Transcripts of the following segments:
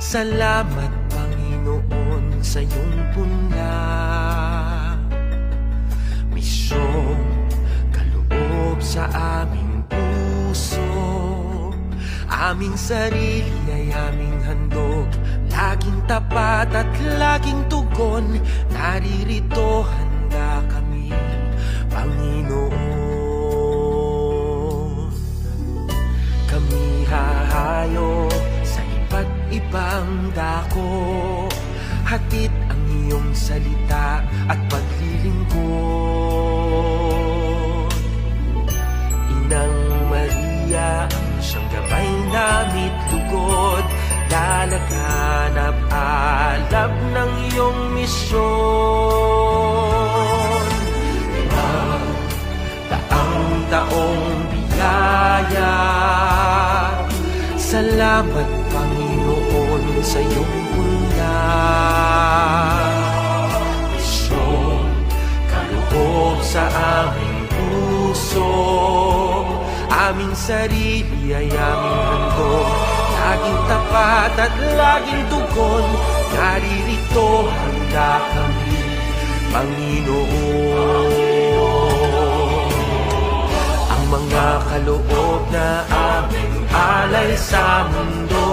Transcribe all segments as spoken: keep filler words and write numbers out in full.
Salamat, Panginoon, sa iyong punla. Misyong kaloob sa aming puso. Aming sarili ay aming handog, laging tapat at laging tugon. Naririto handa kami, Panginoon. Kami hahayo sa iba't ibang dako, hatid ang iyong salita at paglilingkod. Inang Maria, ang siyang gabay nami't lugod, lalaganap alab ng iyong misyon. Limang daang taong biyaya. Salamat, Panginoon, sa iyong punla. Misyong kaloob sa aming puso. Aming sarili ay aming handog, laging tapat at laging tugon. Naririto handa kami, Panginoon. Ang mga kaloob na aming alay sa mundo,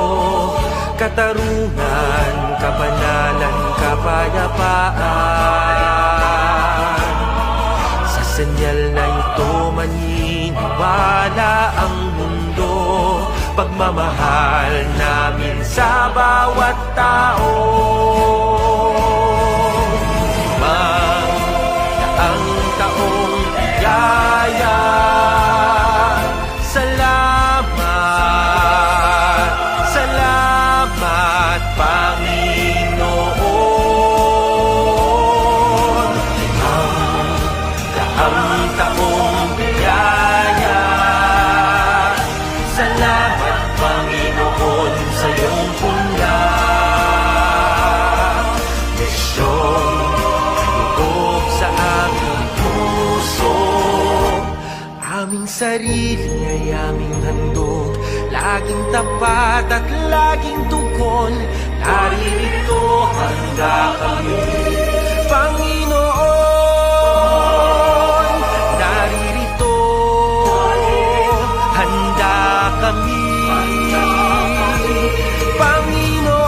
katarungan, kabanalan, kapayapaan. Sa senyal na ito maniniwala ang mundo, pagmamahal namin sa bawat tao. Limang daang taong biyaya. Salamat, salamat, Panginoon. Limang daang taong biyaya. Salamat, Panginoon, sa iyong punla. Misyong kaloob sa aming puso. Aming sarili ay aming handog, laging tapat at laging tugon. Naririto handa kami, Panginoon. Naririto handa kami, Panginoon.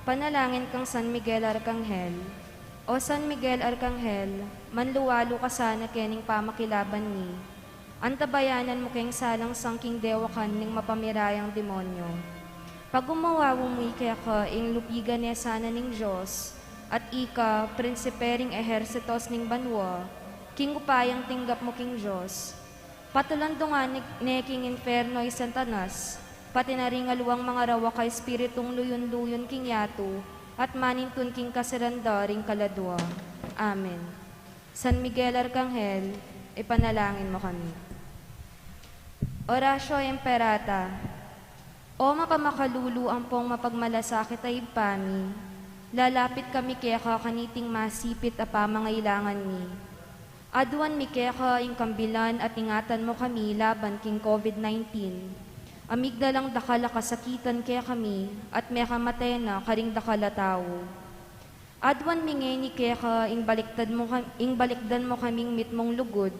Panalangin kang San Miguel Arkanghel. O San Miguel Arkanghel, manlualu ka sana kening pamakilaban mi. Antabayanan mu keng salang sangking dewakan ning mapamirayang demonyo. Pagumawawu mu keka ing lupigan ne sana ning Dios, at ika, prinsipe ring ehersitos ning banua, king upayang tinggap mu king Dios. Patulan dungan ne king infierno i Satanas, pati na ring aliwang mangarawak a espiritung luyun-luyun king yatu, at manintun king kasiran da ring kaladua. Amen. San Miguel Arkanghel, ipanalangin mu kami. Oratio Imperata. O mapamakalulu ampong mapagmalasakit a Ibpa mi, lalapit kami keka kaniting masipit a pamangailangan mi. Aduan mi keka ing kambilan at ingatan mu kami laban king COVID nineteen. A migdalang dakal a kasakitan kekami at mekamate na karing dakal a tau. Aduan mi ngeni keka ing baliktad mu kam-, ing balikdan mu kaming mitmung lugud,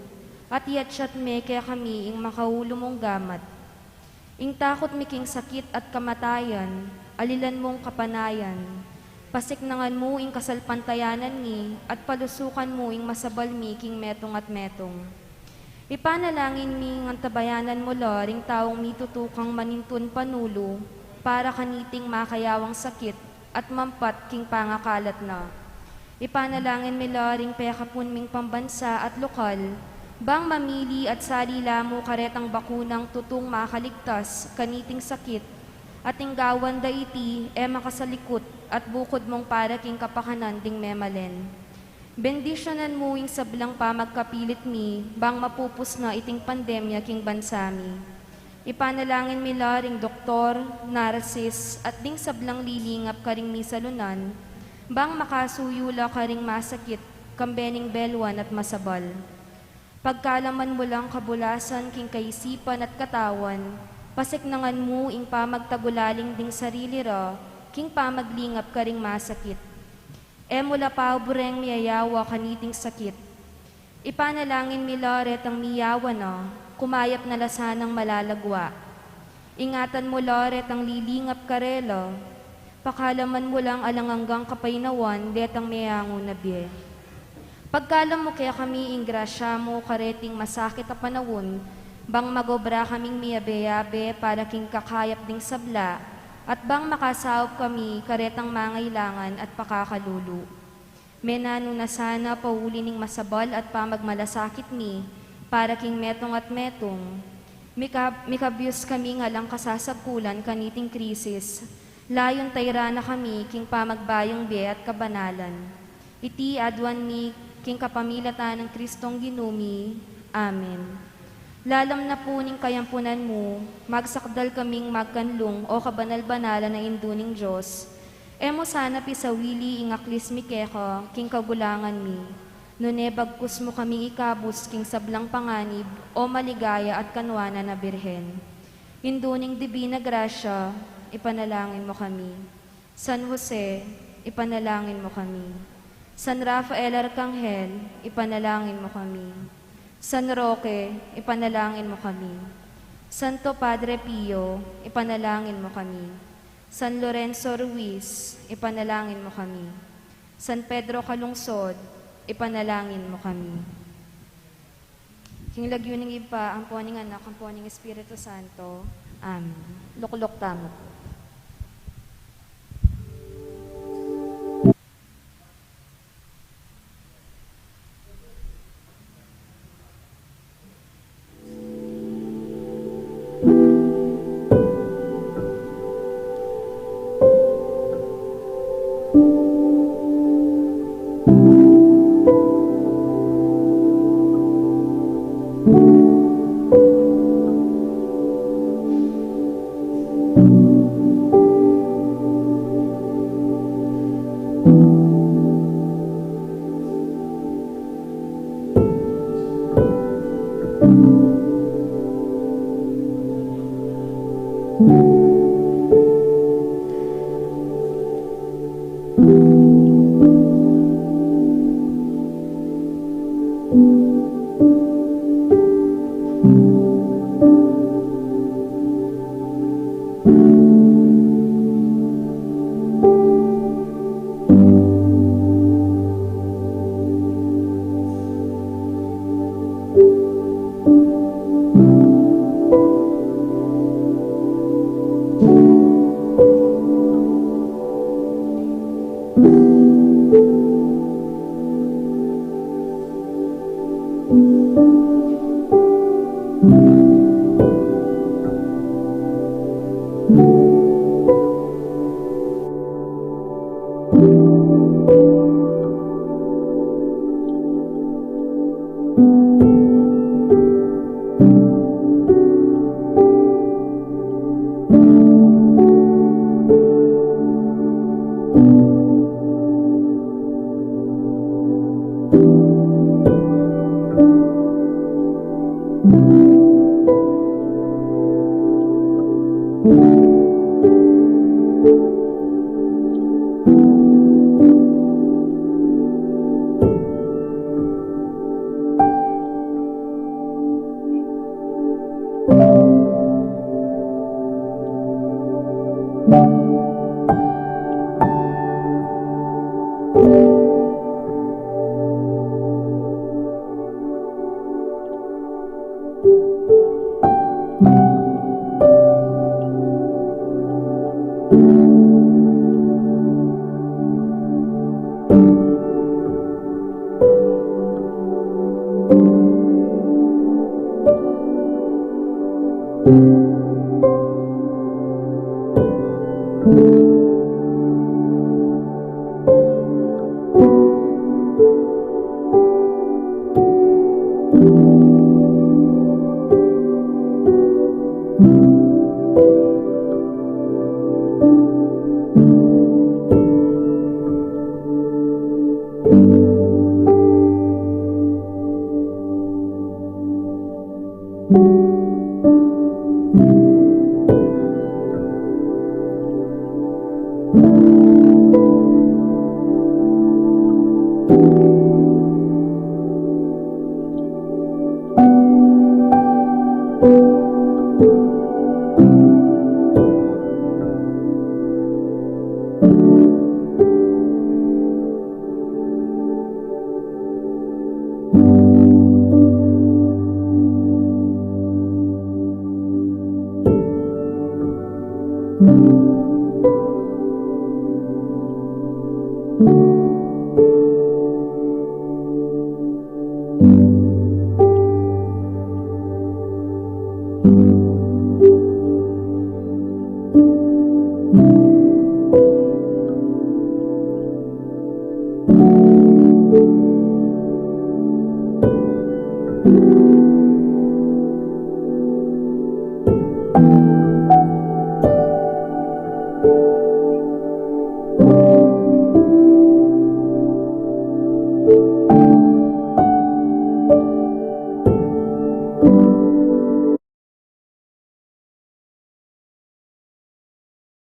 at iyatyat me kekami ing makaulu mung gamat. Ing takut mi king sakit at kamatayan, alilan mung kapanayan. Pasiknangan mu ing kasalpantayanan mi, at palusukan mu ing masabal mi king metung at metung. Ipanalangin mi ngan tabayanan mu la ring taung mitutukang manintun panulu para kaniting makayawang sakit at mampat king pangakalat na. Ipanalangin mi la ring pekapun ming pambansa at lokal, bang mamili at sali la mu karetang bakunang tutung makaligtas kaniting sakit, at ing gawan da iti e makasalikut at bukud mung para king kapakanan ding memalen. Bendisyunan mu ing sablang pamagkapilit mi, bang mapupus na iting pandemya king bansa mi. Ipanalangin mi la ring doktor, nurses, at ding sablang lilingap karing misalunan, bang makasuyu la karing masakit, kambe ning beluan at masabal. Pagkalaman mu lang kabulasan king kaisipan at katawan, pasiknangan mu ing pamagtagulaling ding sarili ra, king pamaglingap karing masakit. E mu la paburen miyayawa kaniting sakit. Ipanalangin mi la retang miyawa na, kumayap na la sanang malalagwa. Ingatan mu la retang lilingap karela, pakalaman mu lang alang anggang kapaynawan detang meangu na bie. Pagkalam mu kekami ing grasya mu kareting masakit a panaun, bang magobra kaming miyabe-yabe para king kakayap ding sabla, at bang makasaup kami karetang mangailangan at pakakalulu. Menanu na sana pauli ning masabal at pamagmalasakit mi, para king metung at metung. Mika-, mikabyus kami ngan alang kasasagkulan kaniting krisis, layun tayra na kami king pamagbayung bie at kabanalan. Iti aduan mi king kapamilatan nang Kristong Ginu mi. Amen. Lalam na pu ning kayampunan mu, magsakdal kaming magkanlung, o kabanal-banalan a Indu ning Dios. E mu sana pisawili ing aklis mi keka king kagulangan mi, nune bagkus mu kami ikabus king sablang panganib, o maligaya at kanwanan a Birhen. Indu ning Dibina Grasya, ipanalangin mu kami. San Jose, ipanalangin mu kami. San Rafael Arkanghel, ipanalangin mu kami. San Roque, ipanalangin mu kami. Santo Padre Pio, ipanalangin mu kami. San Lorenzo Ruiz, ipanalangin mu kami. San Pedro Calungsod, ipanalangin mu kami. King lagyu ning Ibpa, ampo ning Anak, ampo ning Espiritu Santo. Amen. Lukluk tamu.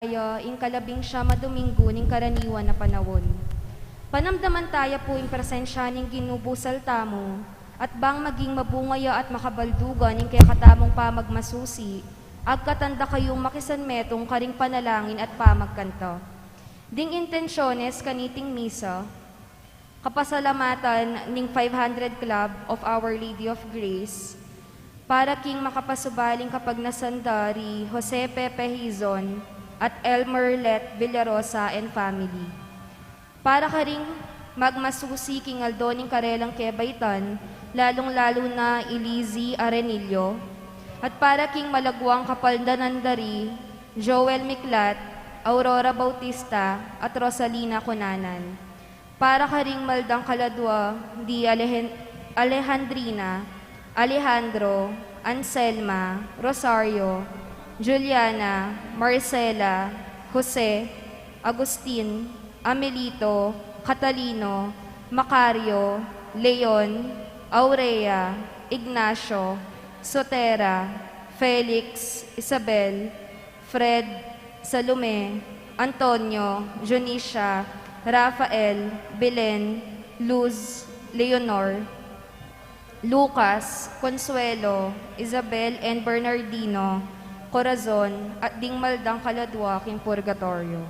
Kaya ing kalabing siyam a Domingo ning karaniwan a panaun. Panamdaman taya pu ing presensya ning Ginu busal tamu, at bang maging mabunga ya at makabaldugan ing kekatamung pamagmasusi, agkatan da kayung makisanmetung karing panalangin at pamagkanta. Ding intensyones kaniting misa, kapasalamatan ning five hundred Club of Our Lady of Grace, para king makapasubaling kapagnasan da ri Jose Pepe Hizon at Elmer Let Villarosa and family. Para karing magmasusi king aldo ning karelang kebaitan, lalung-lalu na i Lizzie Arenillo, at para king malaguang kapaldanan da ri Joel Miklat, Aurora Bautista, at Rosalina Cunanan. Para karing maldang kaladua di Alehen-, Alejandrina, Alejandro, Anselma, Rosario, Juliana, Marcela, Jose, Agustin, Amelito, Catalino, Macario, Leon, Aurea, Ignacio, Sotera, Felix, Isabel, Fred, Salome, Antonio, Junicia, Rafael, Belen, Luz, Leonor, Lucas, Consuelo, Isabel, and Bernardino, Corazon, at ding maldang kaladua king purgatoryo.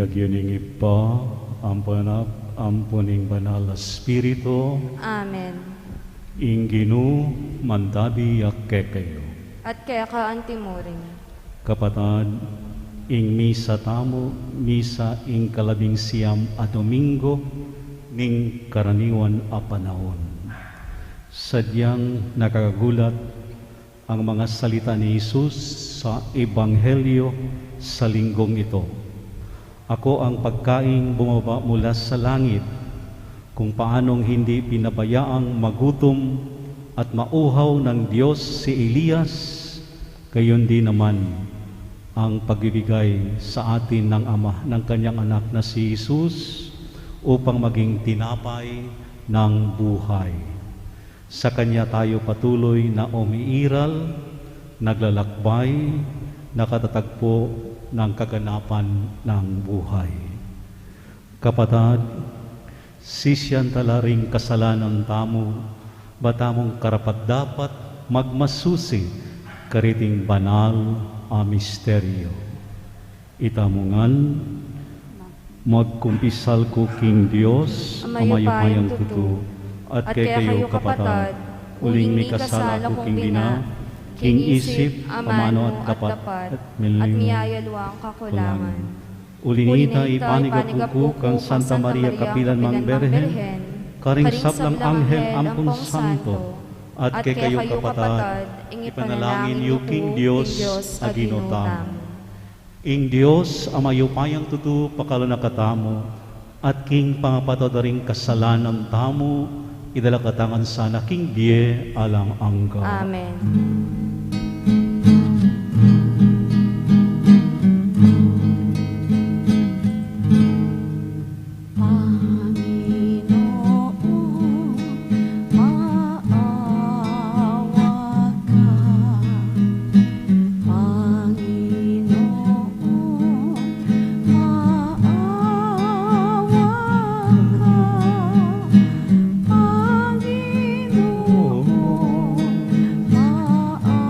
Lagyu ning Ibpa, ampo ning Anak, ampo ning Banal a Espiritu. Amen. Ing Ginu mantabi ya kekayu. At keka antimurin. Kapatad, ing misa tamu, misa ing kalabing siam a Domingo ning karaniwan a panaun. Sadyang nakakagulat ang mga salita ni Jesus sa Ebanghelyo sa linggong ito. Ako ang pagkaing bumaba mula sa langit. Kung paanong hindi pinabayaang magutom at mauhaw ng Diyos si Elias, gayon din naman ang pagbibigay sa atin ng Ama ng kanyang anak na si Jesus upang maging tinapay ng buhay. Sa kanya tayo patuloy na umiiral, naglalakbay, nakatatagpo ng kaganapan ng buhay. Kapatad, sisian ta la ring kasalanan tamu, ba tamung karapat-dapat magmasusi kariting banal a misteryo. Itamu ngan, magkumpisal ku king Dios a mayupayang tutu, at kekayu kapatad, uling mikasala ku king bina, king isip, amanu at dapat, at miyayaluang kakulangan. Uli nita, ipanigapu ku kang Santa Maria kapilan mang Birhen, karing sablang anghel ampong santo, at kekayu kapatad, ipanalangin yu king Dios a Ginu tamu. Ing Dios a mayupayang tutu, pakalunan na katamu, at king pangapatawad da ring kasalanan tamu, idala katamu ngan sana king bie alang angga. Amen. Panginoon, maawa ka. Panginoon, maawa ka. Panginoon, maawa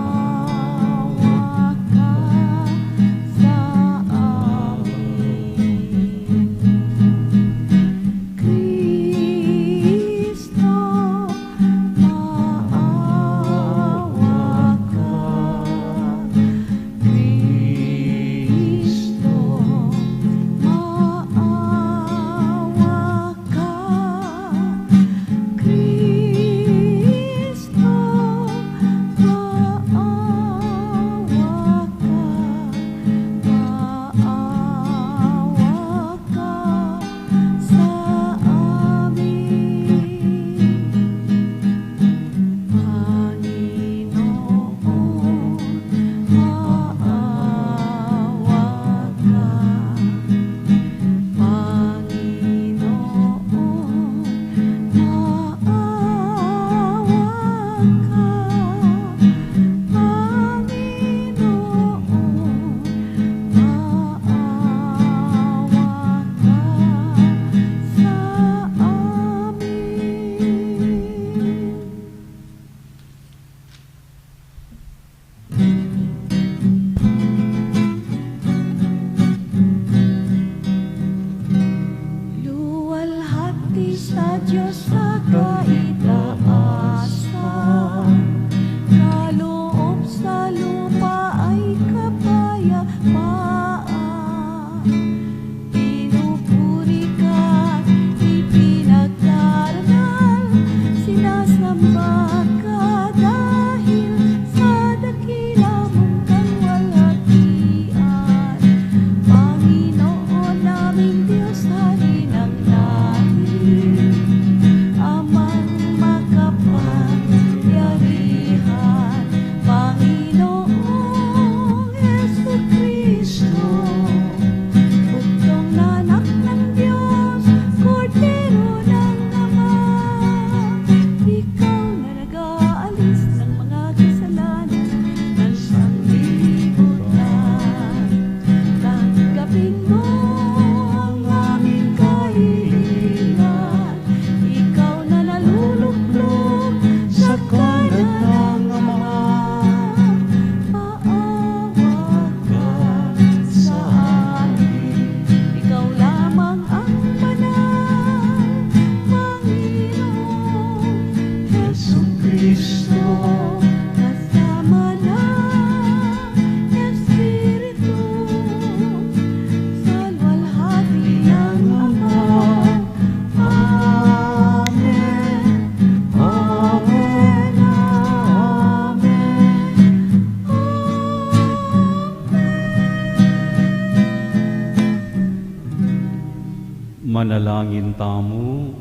Manalangin tamu.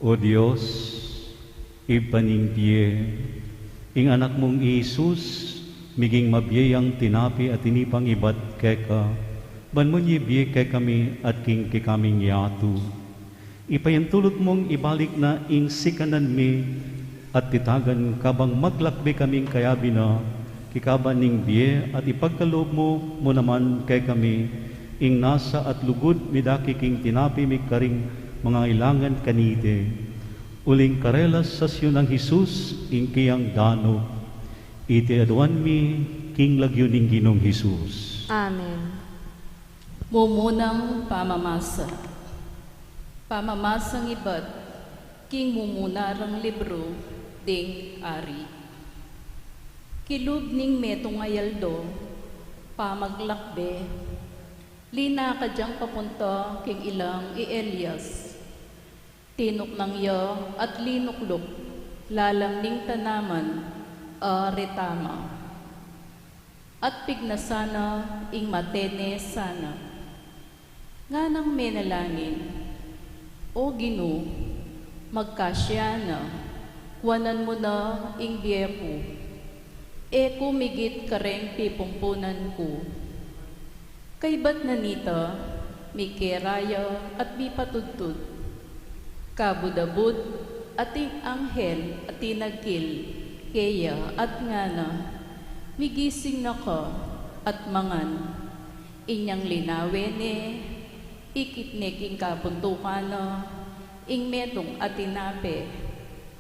O Dios, Ibpa ning bie, ing Anak mung i Jesus, miging mabie yang tinape a tinipang ibat keka, ban munye bie kekami at king kekaming yatu. Ipayantulud mung ibalik na ing sikanan mi at titagan kabang maglakbe kaming kayabe na, kikaban ning bie at ipagkalub mu mu naman kekami ing nasa at lugud mi dake king tinape mi karing mangailangan kanite. Uling karelasasyu nang Jesus ing keyang danup. Iti aduan mi king lagyu ning Ginung Jesus. Amen. Mumunang pamamasa. Pamamasang ibat king mumuna rang libru ding Ari. Kilub ning metung a aldo, pamaglakbe, linakad yang papunta king ilang i Elias. Tinuknang ya at linukluk lalam ning tanaman a retama. At pignasan na ing mate ne sana. Nganang menalangin, O Ginu, magkasya na, kuanan mu na ing bie ku. E ku migit kareng pipumpunan ku. Kaybat na nita, mikeraya at mipatudtud. Kabud-abud at ing anghel a tinagkil keya at ngana, migising na ka at mangan. Inyang linawe ne, ikit ne king kabuntukan na ing metung a tinape,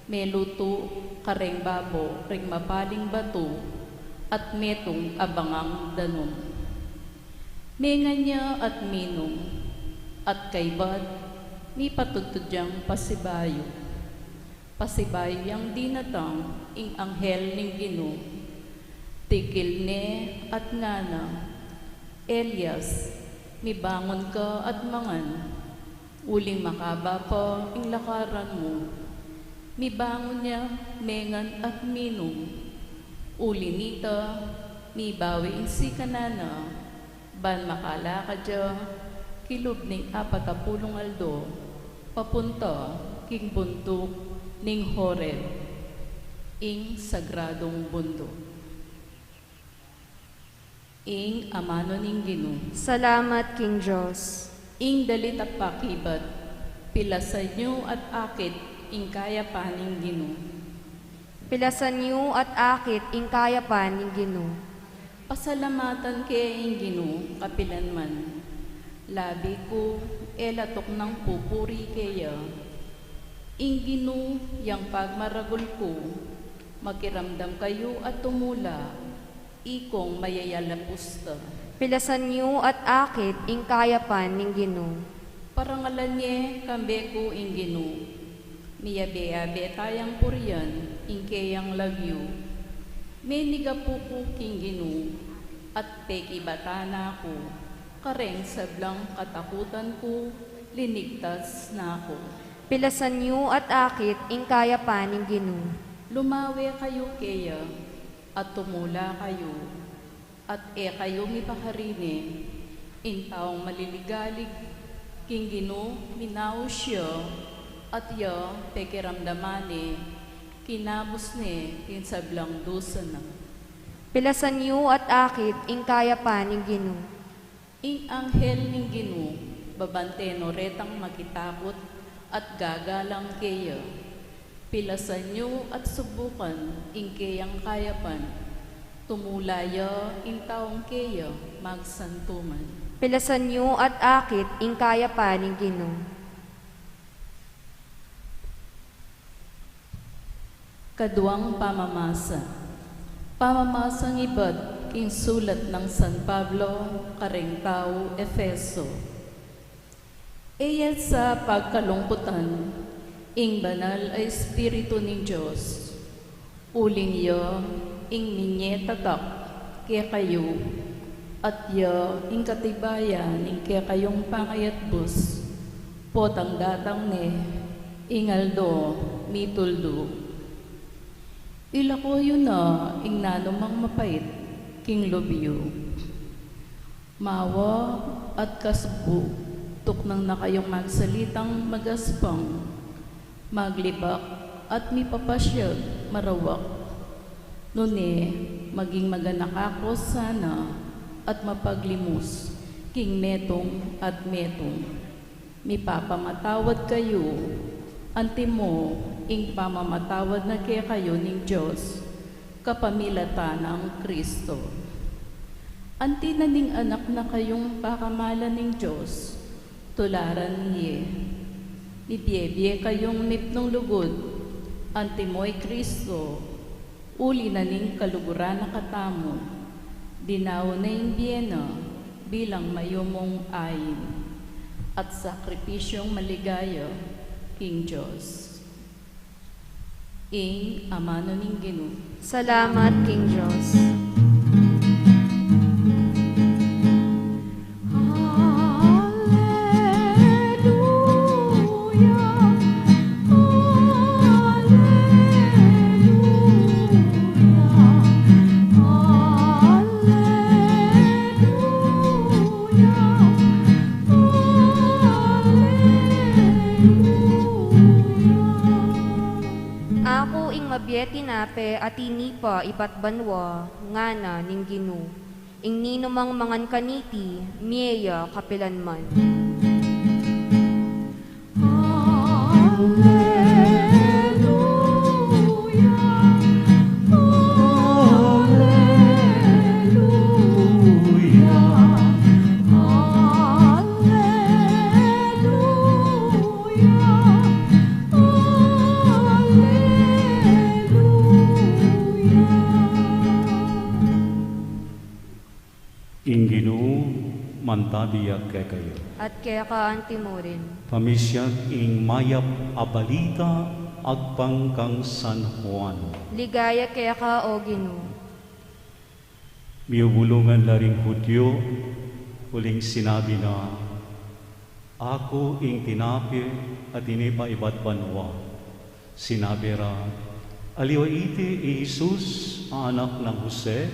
melutu kareng babo ring mapaling batu at metung a bangang danum. Mengan ya at minum, at kaybat mipatudtud yang pasibayu. Pasibayu yang dinatang ing anghel ning Ginu. Tikil ne at ngana, Elias, mibangun ka at mangan. Uling makaba pa ing lakaran mu, mibangun ya, mengan at minum. Uli nita, mibawi ing sikanan na, ban makalakad ya kilub ning apat a pulung aldo, papunta king bunduk ning Horeb, ing sagradung bunduk. Ing amanu ning Ginu. Salamat king Dios. Ing dalit a pakibat, pilasan yu at akit ing kayapan ning Ginu. Pilasan yu at akit ing kayapan ning Ginu. Pasalamatan ke ing Ginu kapilan man. Labi ku e la tuknang pupuri keya. Ing Ginu yang pagmaragul ku, makiramdam kayu at tumula, ikong mayayalapusta. Pilasan yu at akit ing kayapan ning Ginu. Parangalan ye kambe ku ing Ginu. Miyabe-yabe tayang purian ing keyang lagyu. Menigapu ku king Ginu, at pekibatan na ku, kareng sablang katakutan ku, linigtas na ku. Pilasan yu at akit ing kayapan ning Ginu. Lumawe kayu keya, at tumula kayu, at e kayu mipakarine. Ing taung maliligalig king Ginu, minaus ya, at ya pekiramdaman ne, kinabus ne king sablang dusa na. Pilasan yu at akit ing kayapan ning Ginu. Ing anghel ning Ginu, babante no retang makitakut at gagalang keya. Pilasan yu at subukan ing keyang kayapan. Tumula ya ing taung keya magsantungan. Pilasan yu at akit ing kayapan ning Ginu. Kaduang pamamasa. Pamamasang ibat king sulat nang San Pablo kareng tau Efeso. E ya sa pagkalungkutan ing banal a Espiritu ning Dios, uling ya ing minyetatak kekayu, at ya ing katibayan ning kekayung pangayatbus, potang datang ne ing aldo mituldu. Ilako yu na ing nanumang mapait king lub yu. Mawa at kasbu Tuknang na kayong magsalitang magaspang, maglibak, at mipapasyag, marawak. Nune, maging maganaka ko sana at mapaglimus king metung at metung. Mipapamatawad kayu, antimo ing pamamatawad na kekayu ning Dios kapamilatan nang Kristo. Anti na ning anak na kayung pakamalan ning Dios, tularan ye. Mibiebie kayung mipnung lugud, antimo i Kristo, uli na ning kaluguran na katamu, dinaun na ing bie na bilang mayumung ain at sakripisyung maligaya king Dios. Ing amanu ning Ginu. Salamat king Dios. Aleluya, aleluya, aleluya, aleluya. Aku ing mabie tinape a tinipa ibat banua, ngana ning Ginu. Ing ninumang mangan kaniti, mie ya kapilanman. Aleluya, aleluya, aleluya, aleluya. Ing Ginu mantabi ya kekayu. At keka antimurin. Pamisyag ing mayap a balita agpang kang San Juan. Ligaya keka, o Ginu. Miubulungan la ring Judio, uling sinabi na, "Aku ing tinape a tinipa ibat banua." Sinabi ra, "Aliwa iti i Jesus a anak nang Jose?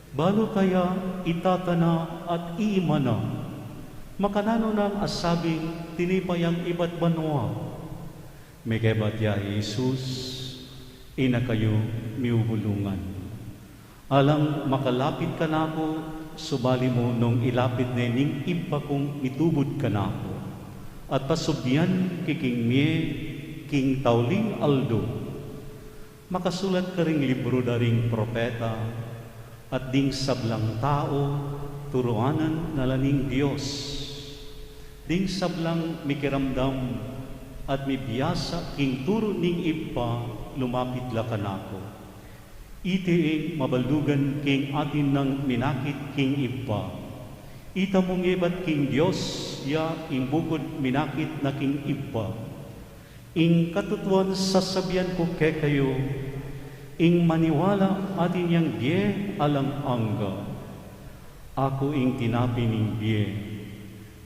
Balu ta ya i tata na at i ima na? Makananu nang asabing tinipa yang ibat banua?" Mekebat ya i Jesus, "E na kayu miubulungan. Alang makalapit kanaku, subali mu nung ilapit ne ning Ibpa kung mitubud kanaku, at pasubyan ke king mie king tauling aldo." Makasulat karing libru da ring propeta, at ding sablang tau turuanan na la ning Dios. Ding sablang mikiramdam at mibiasa king turu ning Ibpa, lumapit la kanaku. Iti ing mabalugan king atin nang minakit king Ibpa. Ita mung ebat king Dios ya ing bukud minakit na king Ibpa. Ing katutuan sasabian ku kekayu, ing maniwala atin yang bie alang angga. Aku ing tinape ning bie.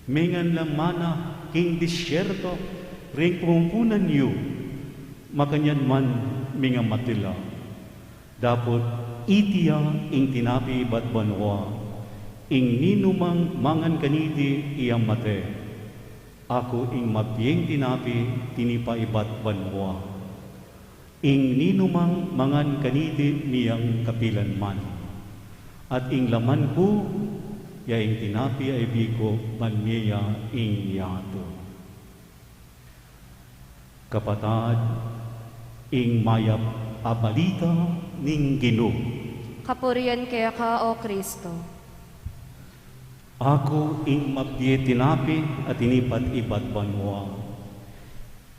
Mengan la mana king disyerto ring pumumpunan yu, makanyan man mengamate la. Dapot iti ya ing tinape ibat banua, ing ninumang mangan kaniti iyang mate. Aku ing mabieng tinape tinipa ibat banua. Ing ninumang mangan kaniti mie yang kapilanman. At ing laman ku, ya ing tinape a ibie ku ban mie ya ing yatu. Kapatad, ing mayap a balita ning Ginu. Kapurian keka, o Kristo. Aku ing mabie tinape a tinipa ibat banua.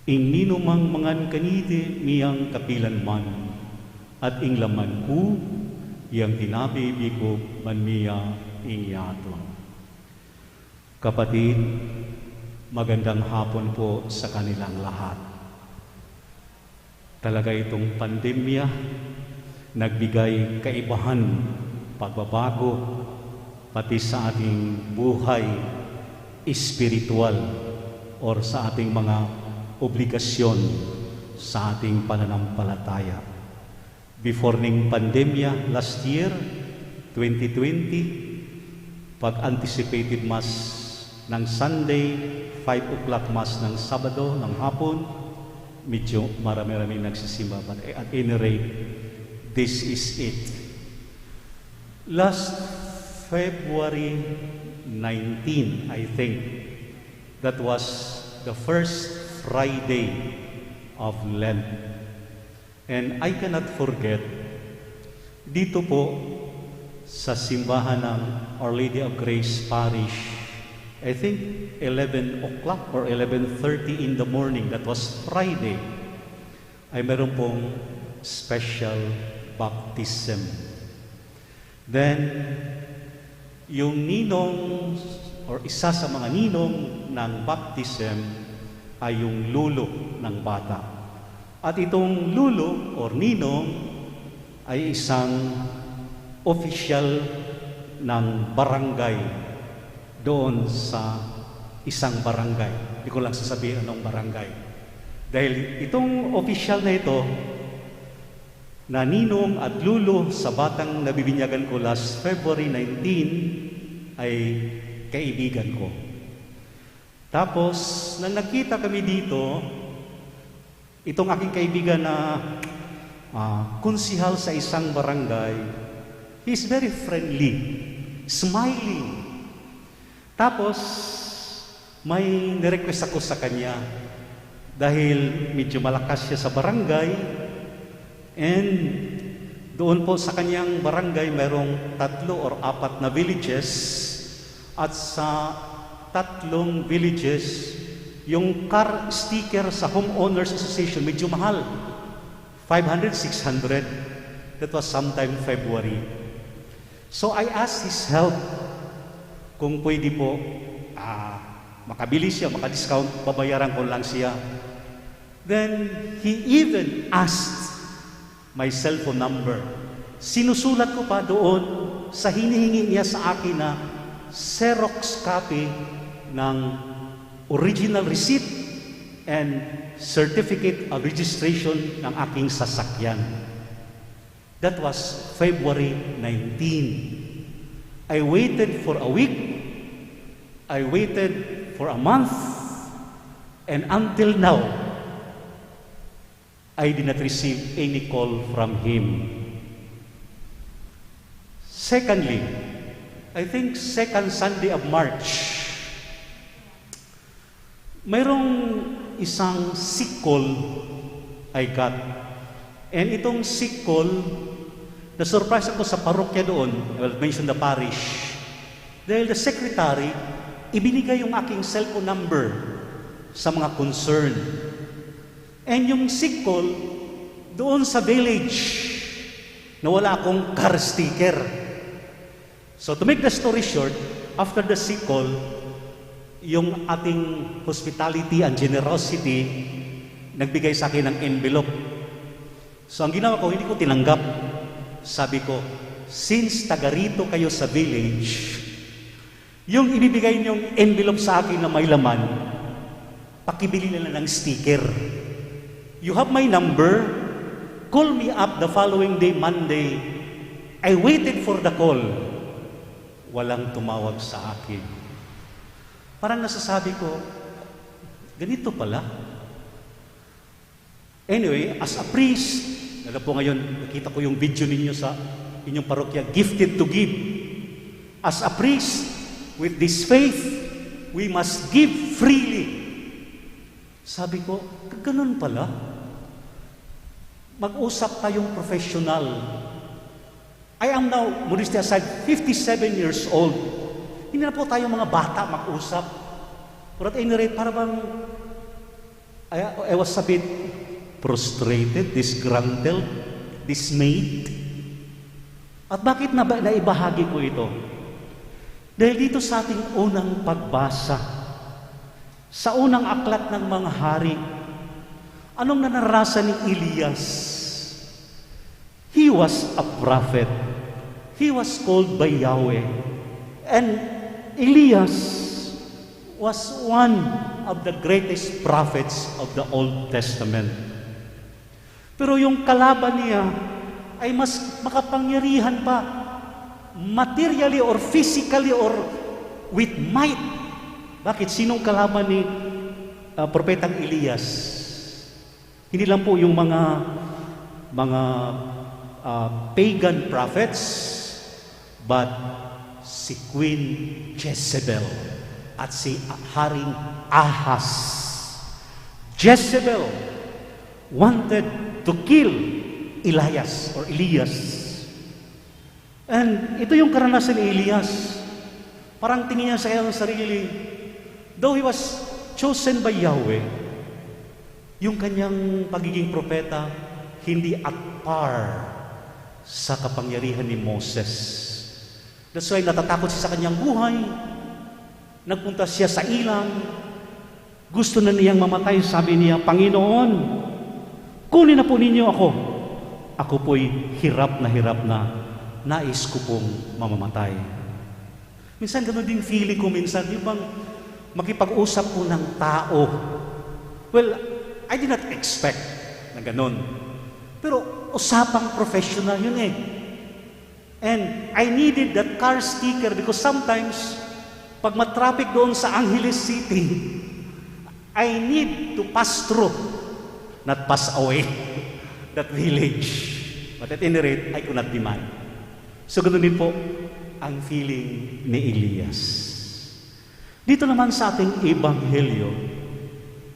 Ing ninumang mangan kaniti mie yang kapilanman, at ing laman ku, yang tinape ibie ku ban mie ya ing yatu. Kapatid, magandang hapon po sa kanilang lahat. Talaga itong pandemya, nagbigay kaibahan, pagbabago, pati sa ating buhay espiritual or sa ating mga obligasyon sa ating pananampalataya. Before ning pandemya last year, twenty twenty, pag anticipated mass, Ng Sunday, five o'clock Mass ng Sabado ng hapon, medyo marami-rami nagsisimba. But at any rate, this is it. Last February nineteen, I think, that was the first Friday of Lent. And I cannot forget, dito po sa simbahan ng Our Lady of Grace Parish, I think eleven o'clock or eleven thirty in the morning, that was Friday, ay meron pong special baptism. Then, yung ninong or isa sa mga ninong ng baptism ay yung lolo ng bata. At itong lolo or ninong ay isang opisyal ng barangay doon sa isang barangay. Hindi ko lang sasabihin anong barangay. Dahil itong opisyal na ito, na ninong at lolo sa batang nabibinyagan ko last February nineteen, ay kaibigan ko. Tapos, nang nagkita kami dito, itong aking kaibigan na, ah, konsihal sa isang barangay, he's very friendly, smiling. Tapos, may ni-request ako sa kanya dahil medyo malakas siya sa barangay, and doon po sa kanyang barangay, mayroong tatlo or apat na villages, at sa tatlong villages, yung car sticker sa Homeowners Association, medyo mahal. Five hundred, six hundred. That was sometime February. So I asked his help kung pwede po, ah, makabili siya, maka-discount, babayaran ko lang siya. Then he even asked my cellphone number. Sinusulat ko pa doon sa hinihingi niya sa akin na xerox copy ng original receipt and certificate of registration ng aking sasakyan. That was February nineteen. I waited for a week. I waited for a month. And until now, I did not receive any call from him. Secondly, I think second Sunday of March, mayroong isang sick call I got. And itong sick call, na-surprise ako sa parokya doon, I will mention the parish. Dahil the secretary, ibinigay yung aking cellphone number sa mga concern. And yung sick call, doon sa village, na wala akong car sticker. So to make the story short, after the sick call, yung ating hospitality and generosity, nagbigay sa akin ng envelope. So ang ginawa ko, hindi ko tinanggap. Sabi ko, "Since taga rito kayo sa village, yung ibibigay niyong envelope sa akin na may laman, pakibili na lang ng sticker. You have my number. Call me up the following day, Monday." I waited for the call. Walang tumawag sa akin. Parang nasasabi ko, "Ganito pala." Anyway, as a priest, lalo po ngayon, nakita ko yung video ninyo sa inyong parokya, gifted to give. As a priest, with this faith, we must give freely. Sabi ko, "Ganun pala. Mag-usap tayong professional." I am now, modesty aside, fifty-seven years old. Hindi na po tayo mga bata mag-usap. Or at any rate, para bang I, I was a bit frustrated, disgruntled, dismayed. At bakit na ba naibahagi ko ito? Dahil dito sa ating unang pagbasa, sa unang aklat ng mga hari, anong naranasan ni Elias? He was a prophet. He was called by Yahweh. And Elias was one of the greatest prophets of the Old Testament. Pero yung kalaban niya ay mas makapangyarihan pa, materially or physically or with might. Bakit? Sinong kalaban ni, ah, Propetang Elias? Hindi lang po yung mga, mga, ah, pagan prophets, but si Queen Jezebel at si Haring Ahaz. Jezebel wanted to kill Elias or Elias. And ito yung karanasan ni Elias. Parang tingin niya sa kanyang sarili, though he was chosen by Yahweh, yung kanyang pagiging propeta hindi at par sa kapangyarihan ni Moses. That's why natatakot siya sa kanyang buhay. Nagpunta siya sa ilang. Gusto na niyang mamatay. Sabi niya, "Panginoon, kunin na po ninyo ako. Ako po'y hirap na hirap na. Nais ko pong mamamatay." Minsan ganun din feeling ko minsan, yung bang makipag-usap po ng tao. Well, I did not expect na ganun. Pero usapang professional yun eh. And I needed that car sticker because sometimes, pag matraffic doon sa Angeles City, I need to pass through, not pass away, that village. But at any rate, I could not demand. So, ganun din po ang feeling ni Elias. Dito naman sa ating ebanghelyo,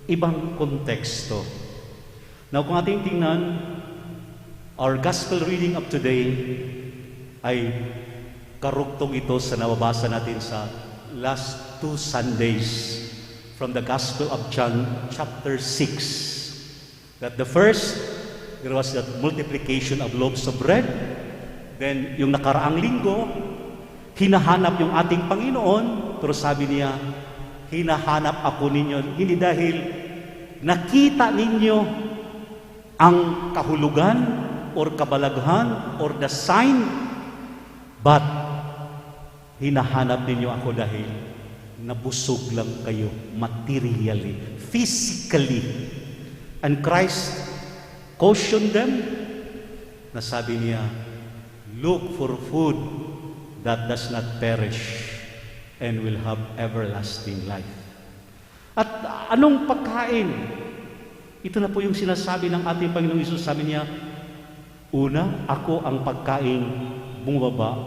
ibang konteksto. Now, kung ating tingnan, our gospel reading of today ay karugtong ito sa nababasa natin sa last two Sundays from the Gospel of John chapter six. That the first, there was that multiplication of loaves of bread. Then, yung nakaraang linggo, hinahanap yung ating Panginoon, pero sabi niya, "Hinahanap ako ninyo, hindi dahil nakita ninyo ang kahulugan or kabalaghan or the sign, but hinahanap ninyo ako dahil nabusog lang kayo materially, physically." And Christ cautioned them, na sabi niya, "Look for food that does not perish and will have everlasting life." At anong pagkain? Ito na po yung sinasabi ng ating Panginoong Hesus. Sabi niya, "Una, ako ang pagkain bumaba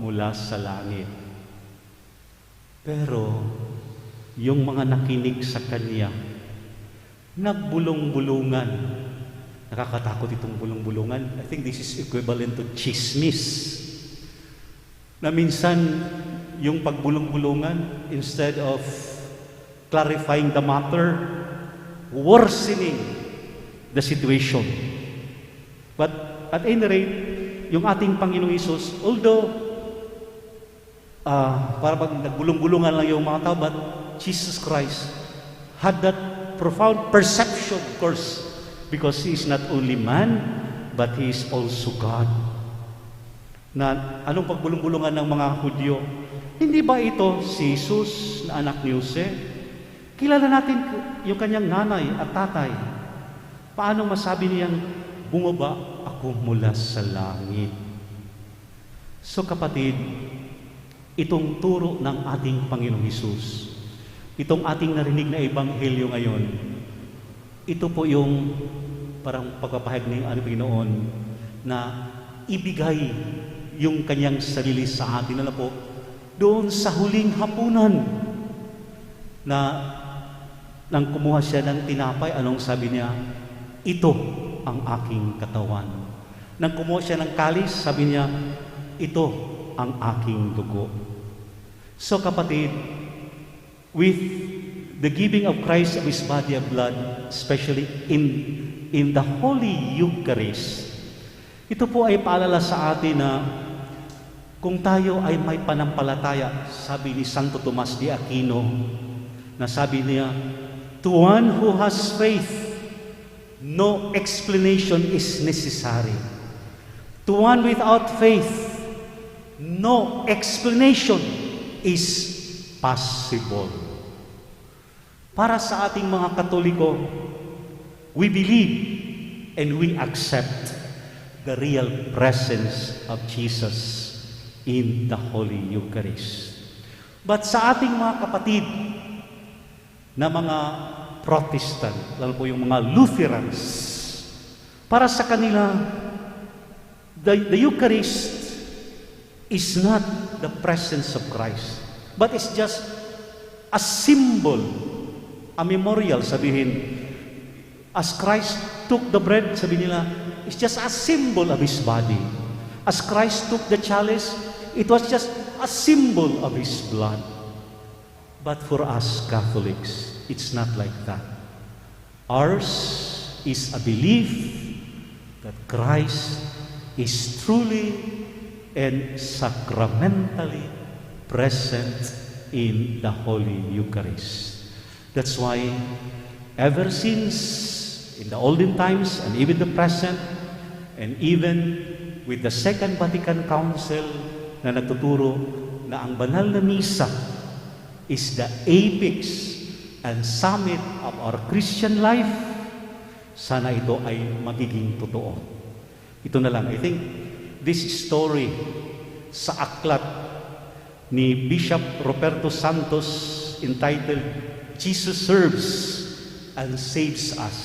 mula sa langit." Pero yung mga nakinig sa kanya, nagbulong-bulungan. Nakakatakot itong bulong-bulungan. I think this is equivalent to chismis. Na minsan, yung pagbulong-bulungan, instead of clarifying the matter, worsening the situation. But at any rate, yung ating Panginoong Hesus, although, ah, para bang nagbulong-bulungan lang yung mga tao, but Jesus Christ had that profound perception, of course, because He is not only man, but He is also God. Na anong pagbulong-bulungan ng mga Hudyo? "Hindi ba ito si Jesus na anak ni Jose? Kilala natin yung kanyang nanay at tatay. Paano masabi niyang bumaba ako mula sa langit?" So, kapatid, itong turo ng ating Panginoong Hesus, itong ating narinig na ebanghelyo ngayon, ito po yung parang pagpapahayag ng ating Panginoon na ibigay yung kanyang sarili sa atin. Ano po? Doon sa huling hapunan na nang kumuha siya ng tinapay, anong sabi niya? "Ito ang aking katawan." Nang kumuha siya ng kalis, sabi niya, "Ito ang aking dugo." So, kapatid, with the giving of Christ of His body and blood, especially in, in the Holy Eucharist, ito po ay paalala sa atin na kung tayo ay may panampalataya, sabi ni Santo Tomas de Aquino, na sabi niya, "To one who has faith, no explanation is necessary. To one without faith, no explanation is possible." Para sa ating mga Katoliko, we believe and we accept the real presence of Jesus in the Holy Eucharist. But sa ating mga kapatid na mga Protestant, lalo po yung mga Lutherans, para sa kanila, the, the Eucharist is not the presence of Christ, but it's just a symbol, a memorial, sabihin. As Christ took the bread, sabi nila, it's just a symbol of His body. As Christ took the chalice, it was just a symbol of His blood. But for us Catholics, it's not like that. Ours is a belief that Christ is truly and sacramentally present in the Holy Eucharist. That's why, ever since, in the olden times and even the present, and even with the Second Vatican Council na nagtuturo na ang banal na misa is the apex and summit of our Christian life, sana ito ay magiging totoo. Ito na lang, I think this story sa aklat ni Bishop Roberto Santos entitled Jesus Serves and Saves Us.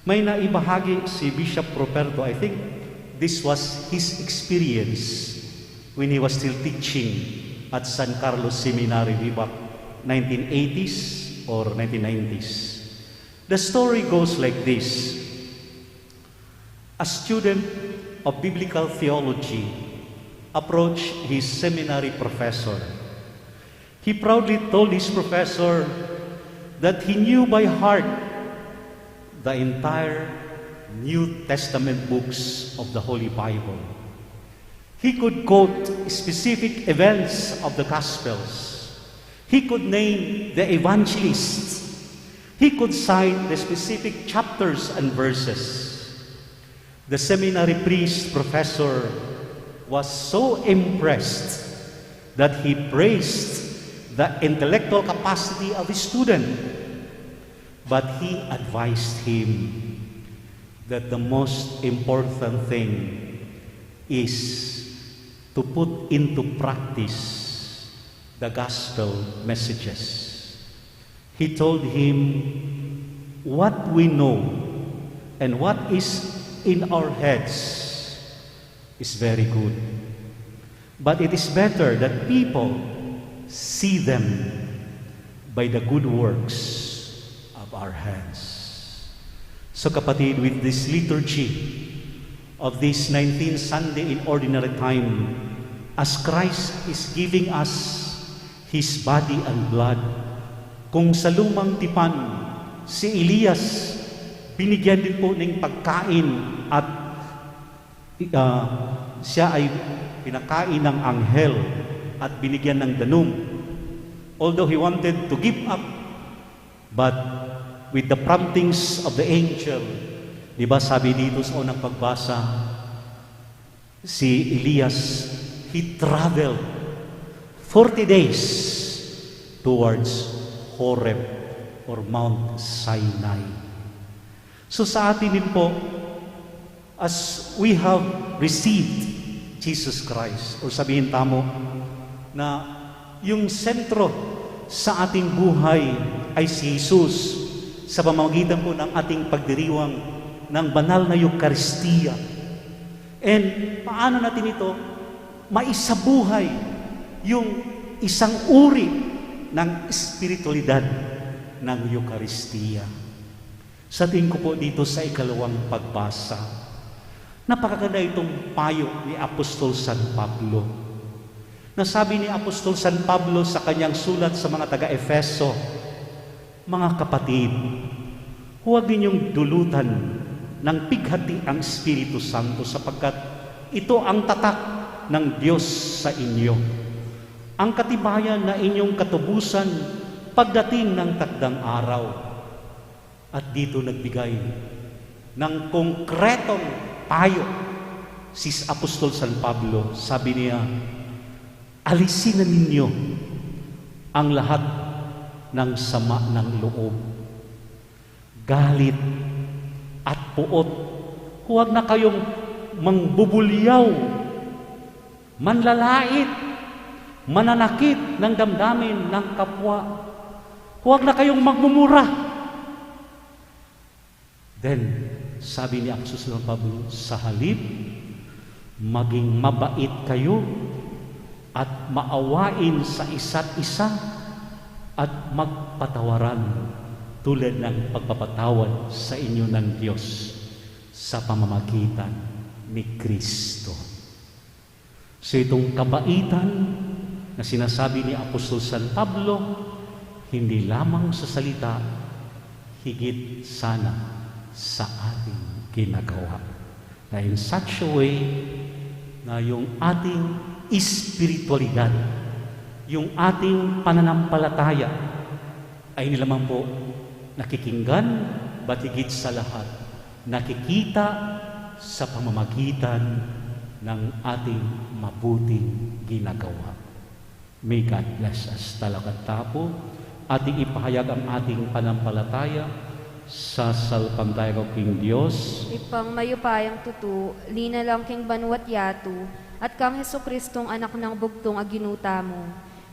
May naibahagi si Bishop Roberto, I think this was his experience when he was still teaching at San Carlos Seminary way back nineteen eighties or nineteen nineties. The story goes like this. A student of biblical theology approached his seminary professor. He proudly told his professor that he knew by heart the entire New Testament books of the Holy Bible. He could quote specific events of the Gospels. He could name the evangelists. He could cite the specific chapters and verses. The seminary priest professor was so impressed that he praised the intellectual capacity of his student, but he advised him that the most important thing is to put into practice the gospel messages. He told him, "What we know and what is in our heads is very good, but it is better that people see them by the good works of our hands." So, kapatid, with this liturgy of this nineteenth Sunday in Ordinary Time, as Christ is giving us His body and blood, kung sa Lumang Tipan, si Elias, binigyan din po ng pagkain at, ah, siya ay pinakain ng anghel at binigyan ng danum. Although he wanted to give up, but with the promptings of the angel, di ba sabi dito sa unang pagbasa, si Elias, he traveled forty days towards Horeb or Mount Sinai. So sa atin din po, as we have received Jesus Christ, or sabihin tamo na yung sentro sa ating buhay ay si Jesus sa pamamagitan po ng ating pagdiriwang ng banal na Eucharistia. And paano natin ito maisabuhay, yung isang uri ng espiritualidad ng Eucharistia? Sa tingin ko po dito sa ikalawang pagbasa, napakaganda itong payo ni Apostol San Pablo. Nasabi ni Apostol San Pablo sa kanyang sulat sa mga taga-Efeso, "Mga kapatid, huwag ninyong dulutan ng pighati ang Espiritu Santo, sapagkat ito ang tatak ng Diyos sa inyo, ang katibayan na inyong katubusan pagdating ng takdang araw." At dito nagbigay ng konkretong payo si Apostol San Pablo. Sabi niya, "Alisin na ninyo ang lahat ng sama ng loob, galit at puot. Huwag na kayong mangbubulyaw, manlalait, mananakit ng damdamin ng kapwa. Huwag na kayong magmumura. Then, sabi ni Apostol San Pablo, sa halip, maging mabait kayo at maawain sa isa't isa at magpatawaran tulad ng pagpapatawad sa inyo ng Diyos sa pamamagitan ni Kristo. So, itong kabaitan na sinasabi ni Apostol San Pablo, hindi lamang sa salita, higit sana sa ating ginagawa. Na in such a way na yung ating espiritualidad, yung ating pananampalataya, ay hindi lamang po nakikinggan, but higit sa lahat, nakikita sa pamamagitan ng ating mabuting ginagawa. May God bless us. Talakad tayo po. Ating ipahayag ang ating pananampalataya. Sasalpantaya ku king Dios. Ibpang mayupayang tutu, linalang king banua't yatu, at kang Jesucristong Anak nang bugtung a Ginu tamu.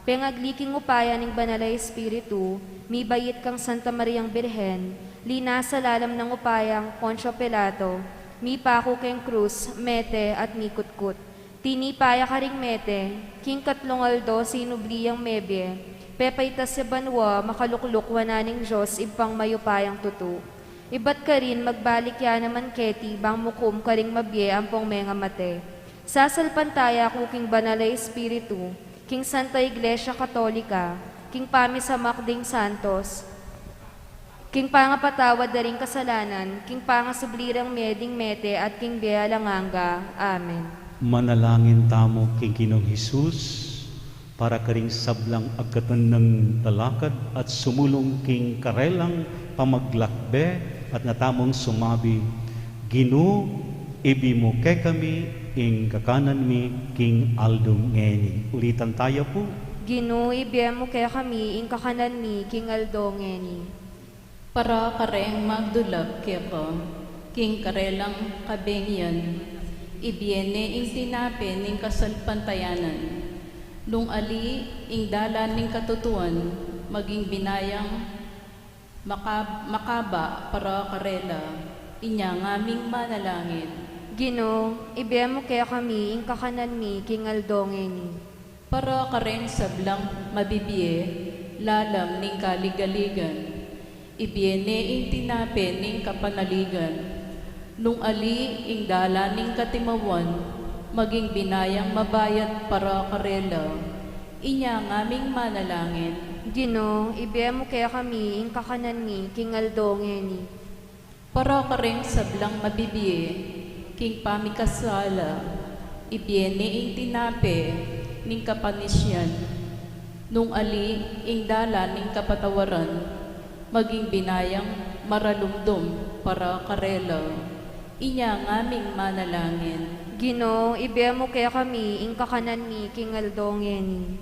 Pengagli king upaya ning Banal a Espiritu, mibait kang Santa Mariang Birhen, linasa lalam nang upayang Poncio Pilato, mipaku keng krus, mete at mikutkut. Tinipa ya karing mete, king katlung aldo sinubli yang mebie, pepaitas ya banua, makalukluk wanan ning Dios Ibpang mayupayang tutu. Ibat karin magbalik ya naman keti bang mukum karing mabie ampong mengamate. Sasalpantaya ku king Banal a Espiritu, king Santa Iglesia Katolika, king pamisamak ding santos, king pangapatawad da ring kasalanan, king pangasubli rang mie ding mete at king bie alang angga. Amen. Manalangin tamu king Ginung Jesus para karing sablang agkatan nang talakad at sumulung king karelang pamaglakbe at natamung sumabi, Ginu, ibie mu kekami ing kakanan mi king aldo ngeni. Ulitan taya pu. Ginu, ibie mu kekami ing kakanan mi king aldo ngeni. Para kareng magdulap keka king karelang kabengian, ibie ne ing tinape ning kasalpantayanan. Nung ali ing dalan ning katutuan, maging binayang makab-, makaba para karela, inya ngaming manalangin. Ginu, ibie mu kekami ing kakanan mi king aldo ngeni. Para kareng sablang mabibie lalam ning kaligaligan, ibie ne ing tinape ning kapanaligan. Nung ali ing dalan ning katimawan, maging binayang mabayat para karela, inya ngaming manalangin. Ginu, ibie mu kekami ing kakanan mi king aldo ngeni. Para kareng sablang mabibie king pamikasala, ibie ne ing tinape ning kapanisian. Nung ali ing dalan ning kapatawaran, maging binayang maralumdum para karela, inya ngaming manalangin. Ginu, ibie mu kekami ing kakanan mi king aldo ngeni.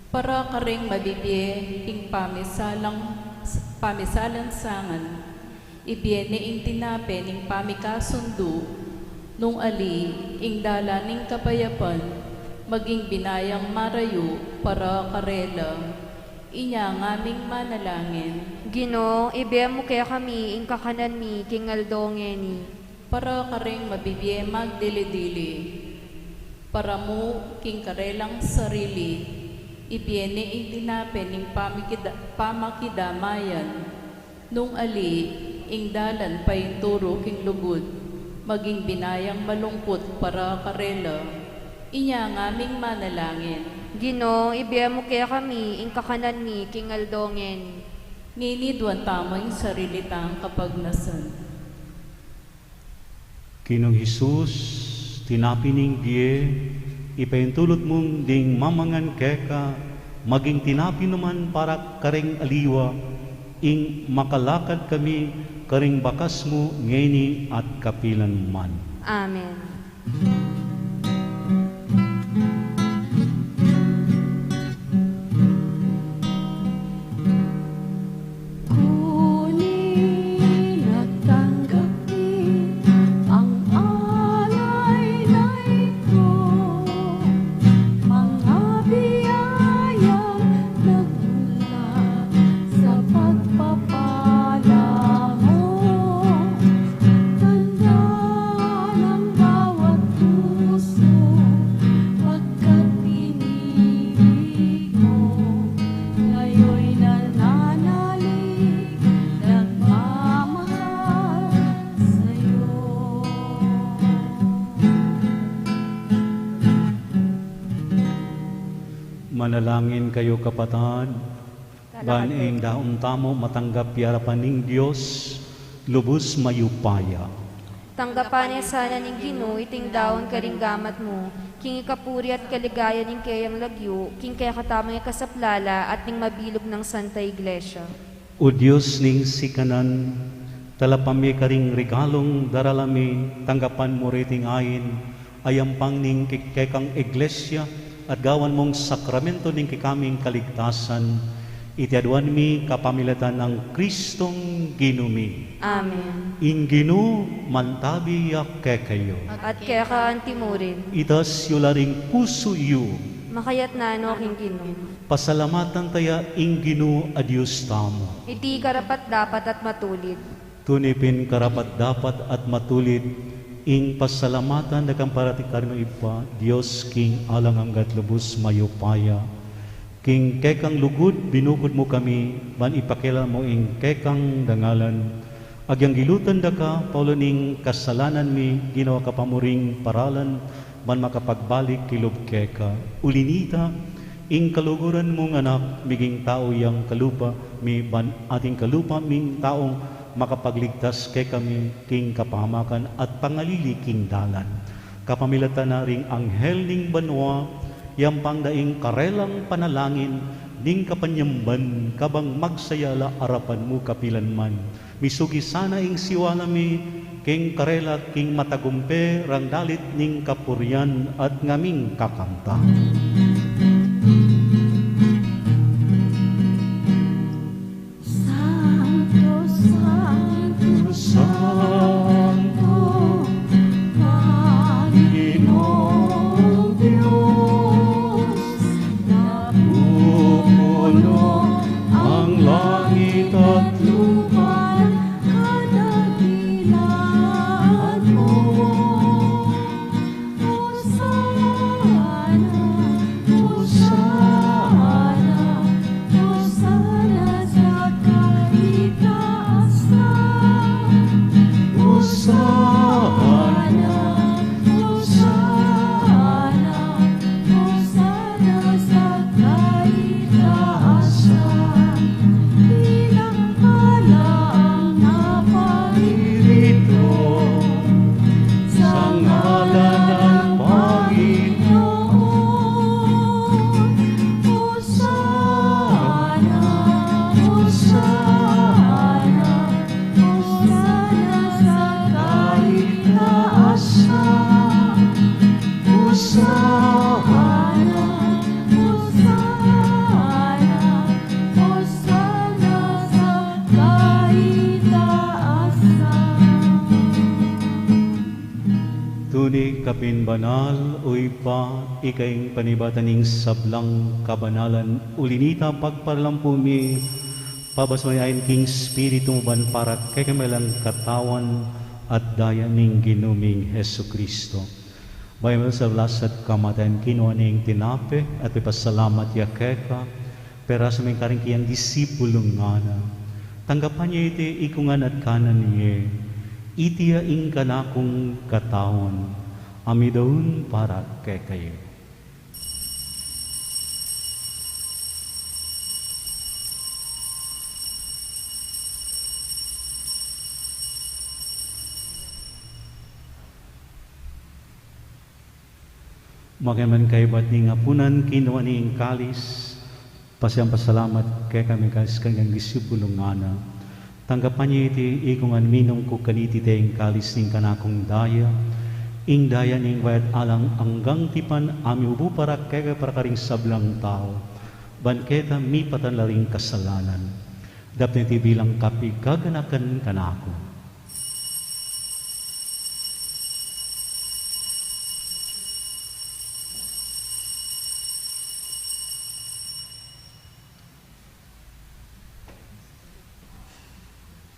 Para kareng mabibie king pamisalang, pamisalansangan, ibie ne ing tinape ning pamikasundu. Nung ali ing dalan ning kapayapan, maging binayang marayu para karela, inya ngaming manalangin. Ginu, ibie mu kekami ing kakanan mi king aldo ngeni. Para kareng mabibie magdili-dili, para mu king karelang sarili, ibie ne ing tinape ning pamikida-, pamakidamayan. Nung ali ing dalan painturu king lugud, maging binayang malungkut para karela, inya ngaming manalangin. Ginu, ibie mu kekami ing kakanan mi king aldo ngeni. Ngeni duan tamu ing sarili tang kapagnasan. Ginung Jesus, tinape ning bie, ipaintulud mung ding mamangan keka, maging tinape naman para kareng aliwa, ing makalakad kami kareng bakas mu ngeni at kapilan man. Amen. Kunin at tanggapin ang alay na ito, mga biyayang nagmula sa Manalangin kayu, kapatad, ban ing daun tamu matanggap ya king arapan ning Dios lubus mayupaya. Tanggapan na sana ning Ginu iting daun karing gamat mu, king ikapuri at kaligayan ning keyang lagyu, king kekatamung ikasaplala at ning mabilug nang Santa Iglesia. O Dios ning sikanan, talapam mi karing regalung daralan mi, tanggapan mu riting ain, a yampang ning ke-, kekang Iglesia, at gawan mung sakramento ning kekaming kaligtasan. Iti aduan mi kapamilatan nang Kristong Ginu mi. Amen. Ing Ginu mantabi ya kekayu. At keka antimurin. Itas yu la ring pusu yu. Makayatna no king Ginu. Pasalamatan taya ing Ginu a Dios tamu. Iti karapat-dapat at matulid. Tune pin karapat-dapat at matulid ing pasalamatan da kang parati karing Ibpa, Dios king alang angga at lubus mayupaya. King kekang lugud binukud mu kami, ban ipakilala mu ing kekang dangalan. Agyang gilutan da ka, paulu ning kasalanan mi, ginawa ka pa mu ring paralan, ban makapagbalik kilub keka. Uli nita, ing kaluguran mung Anak, miging tau yang kalupa mi, ban ating kalupa ming taung makapagligtas kekami king kapahamakan at pangalili king dalan. Kapamilatan na ring anghel ning banua, yampang da ing karelang panalangin ning kapanyamban, kabang magsaya la arapan mu kapilan man. Misugi sana ing siwala mi, king karela king matagumpe rang dalit ning kapurian at ngaming kakanta. Santo, santo, santo, Panginoong Diyos, napupuno ang langit at lupa ng kadakilaan mo. Hosana, Hosana, Hosana sa kaitaasan. Hosana, Hosana, Hosana sa kaitaasan. Pinagpala ang naparirito sa ngalan ng Panginoon. Hosana, Hosana, Hosana sa kaitaasan. Hosana, Hosana, Hosana sa kaitaasan. Tune ka pin banal, o Ibpa, ika ing panibatan ning sablang kabanalan, uli nita pagparalampu mi, pabasbasan king Espiritu mu ban para kekami lang katawan at daya ning Ginu ming Jesucristo. Bayu mu sa lasat kamatayan, kinua ne ing tinape at ipasalamat ya keka, pirasu me karing kayang disipulu, ngana: Tanggapan ye iti ikungan at kanan ye, iti ya ing kanakung katawan, a midaun para kekayu. Makanyan kaybat ning apunan, kinua ne ing kalis, pasian pasalamat kekami, kalis kanyang disipulu, ngana: Tanggapan ye iti ikungan, minum ku kaniti ing kalis ning kanakung daya, ing daya ning bayad alang anggang tipan, a miubu para kekayu at para karing sablang tau, ban keta mipatawad la ring kasalanan. Daptan ye iti bilang kapiganakan kanaku.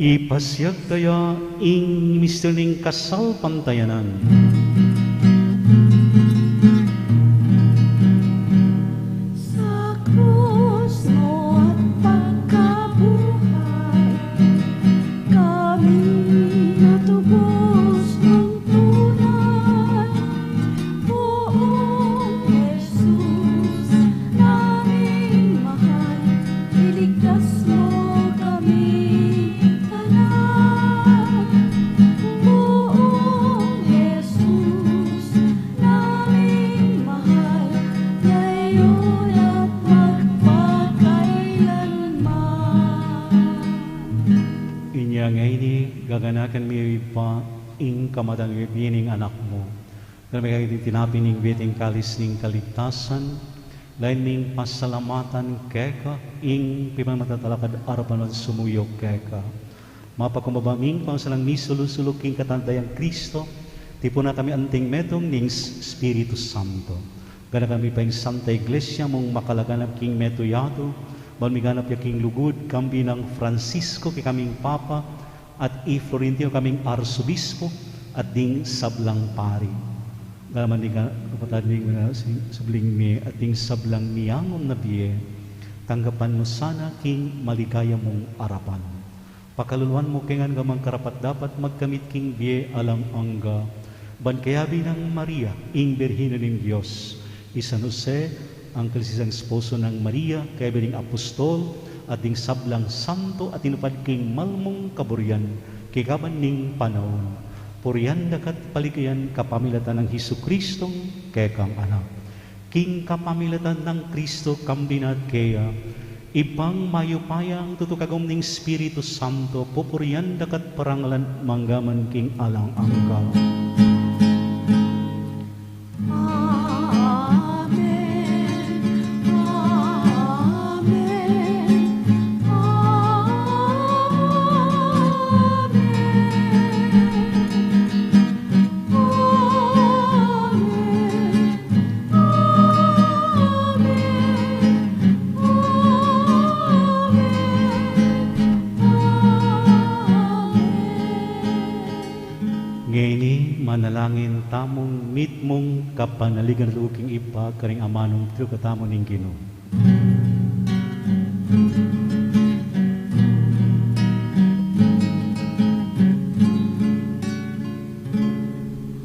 Ipasiag taya ing misteryu ning kasalpantayanan. Sa krus mo at pagkabuhay, kami natubos ng tunay. Poong Jesus, na Gaganakan mi, Ibpa, ing kamatang bie ning Anak mu. Gaganakan mi ing tinape ning bie at ing kalis ning kaligtasan, lain ming pasalamatan keka, ing pimang matatalakad arapan at sumuyu keka. Mapakumbaba ming pangsalang misulu-sulu king katandayan Kristo, tipunan na kami anting metung ning Espiritu Santo. Ganakan mi pa ing Santa Iglesia mung makalaganap king metung yatu, ban miganap ya king lugud, kambe nang Francisco, kekaming Papa, at i Florentino, kaming Arsobispo, at ding sablang pari. Ganakan mi, kapatad, ning, uh, si-, subling mi, at ding sablang miyangun na bie, tanggapan mu sana king maligaya mung arapan. Pakaluluan mu kami ngan kambe karapat-dapat magkamit king bie alang angga, ban kayabe nang Maria, ing Birhen ning Dios, i San Jose, anghel at esposo nang Maria, kayabe ning apostol, at ding sablang santo a tinupad king mal mung kaburian, kekaban ning panaun. Purian da ka at paligayan kapamilatan nang Jesucristong kekang Anak. King kapamilatan nang Kristo, kambe na at keya, Ibpang mayupayang tutu kagum ning Espiritu Santo, pupurian da ka at parangalan manggaman king alang angga. Amen. Amen. Amen. Amen. Amen. Amen. Ngeni, manalangin tamung mitmung kapanaligan king Ibpa karing amanung tulu katamu ning Ginu.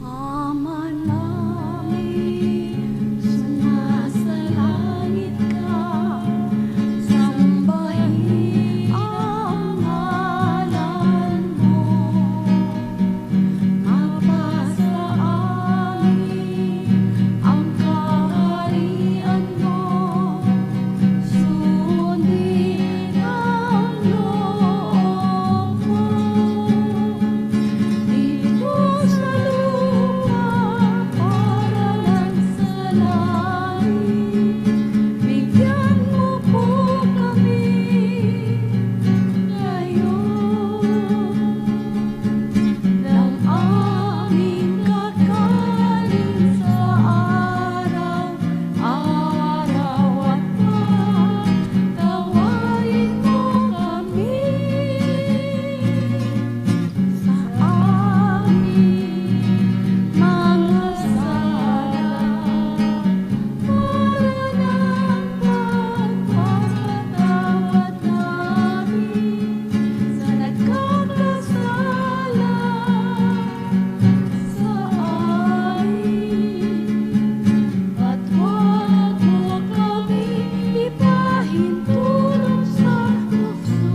Ama namin, sumasalangit ka, sambahin ang ngalan mo. Mapasa amin ang kaharian mo. Sundin ang loob mo dito sa lupa para nang sa langit. Bigyan mo po kami ngayon ng aming kakanin sa araw-araw at patawarin mo kami sa aming mga sala, para ng pagpapatawad namin sa nagkakasala sa amin. At huwag mo kami ipahintulot sa tukso,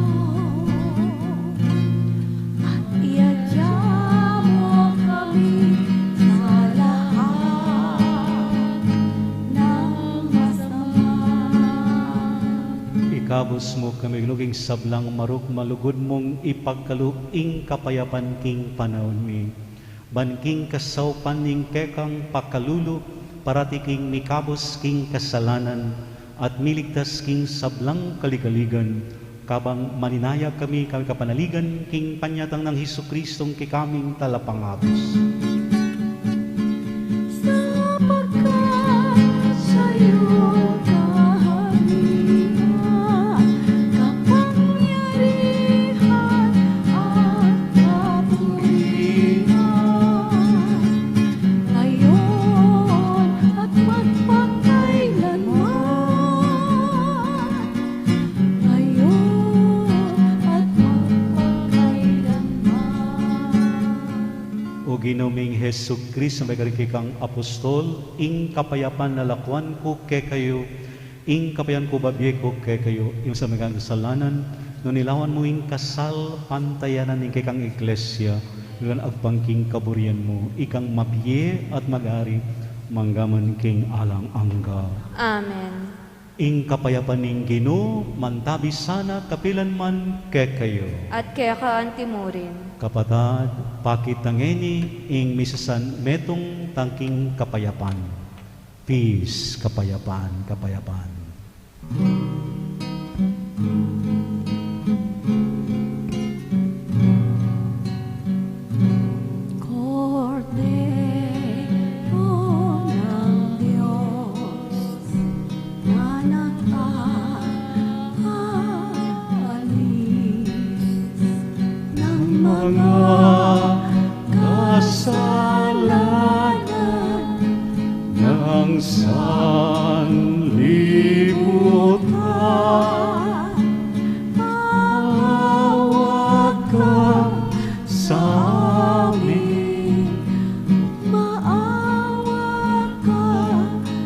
at iadya mo kami sa lahat ng masama. Ikabus mu kami, Ginu, king sablang marok, malugud mung ipagkalub ing kapayapan king panaun mi. Ban king kasaupan ning kekang pakalulu, parati kaming mikabus king kasalanan at miligtas king sablang kaligaligan, kabang maninaya kami king kapanaligan king panyatang nang Jesucristong kekaming Talapangabus. Sapagkat sa'yo kaharian, kapangyarihan, at kapurian, ngayon at magpakailanman. Ngayon at magpakailanman. O Ginu ming Jesucristo, a mebie karing kekang apostol, ing kapayapan lalakwan ku kekayu, ing kapayapan ku bibie ku kekayu, ing sa mekang kasalanan, nune lawan mu ing kasalpantayanan ning kekang Iglesia, nune agpang king kaburian mu, ikang mabie at mag-ari manggaman king alang angga. Amen. Ing kapayapan ning Ginu mantabi sana kapilan man kekayu. At keka antimurin. Kapatad, pakit ta ngeni ing misasan metung tangking kapayapan. Peace, kapayapan, kapayapan. Kordero ng Diyos na nag-aalis ng mga kasalanan ng sanlibutan. Maawa ka sa amin, maawa ka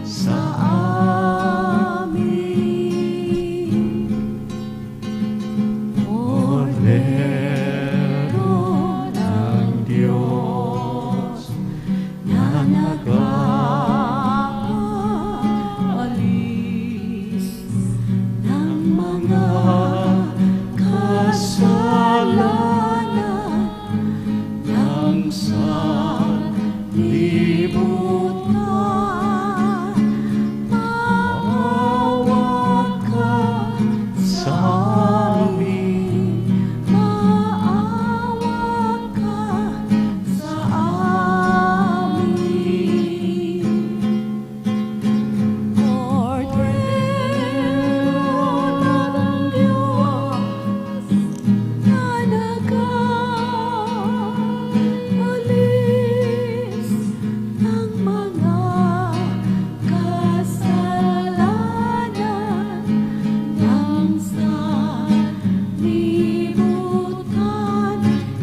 sa amin. Kordero ng Diyos na nag-aalis ng mga kasalanan ng sanlibutan. Maawa ka sa amin, maawa ka sa amin. Kordero ng Diyos na nag-aalis ng mga kasalanan ng sanlibutan,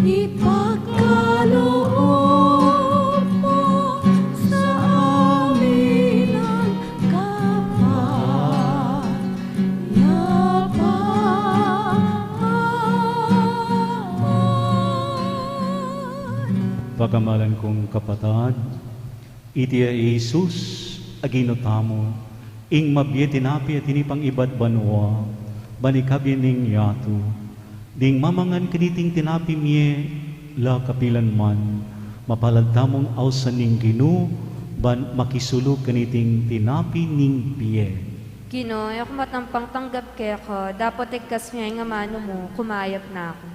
ipagkaloob mo sa amin ang kapayapan. Pakamalan kung kapatad, iti i Jesus a Ginu tamu, ing mabie tinapi a tinipang ibat banua, ban ikabie ning yatu. Ding mamangan kaniting tinapi mie la kapilan man, mapalad tamung ausan ning Ginu, ban makisulu kaniting tinapi ning bie. Ginu, e ku matampang tanggap keka, dapot igkas mu ing amanu mu, kumayap na ku.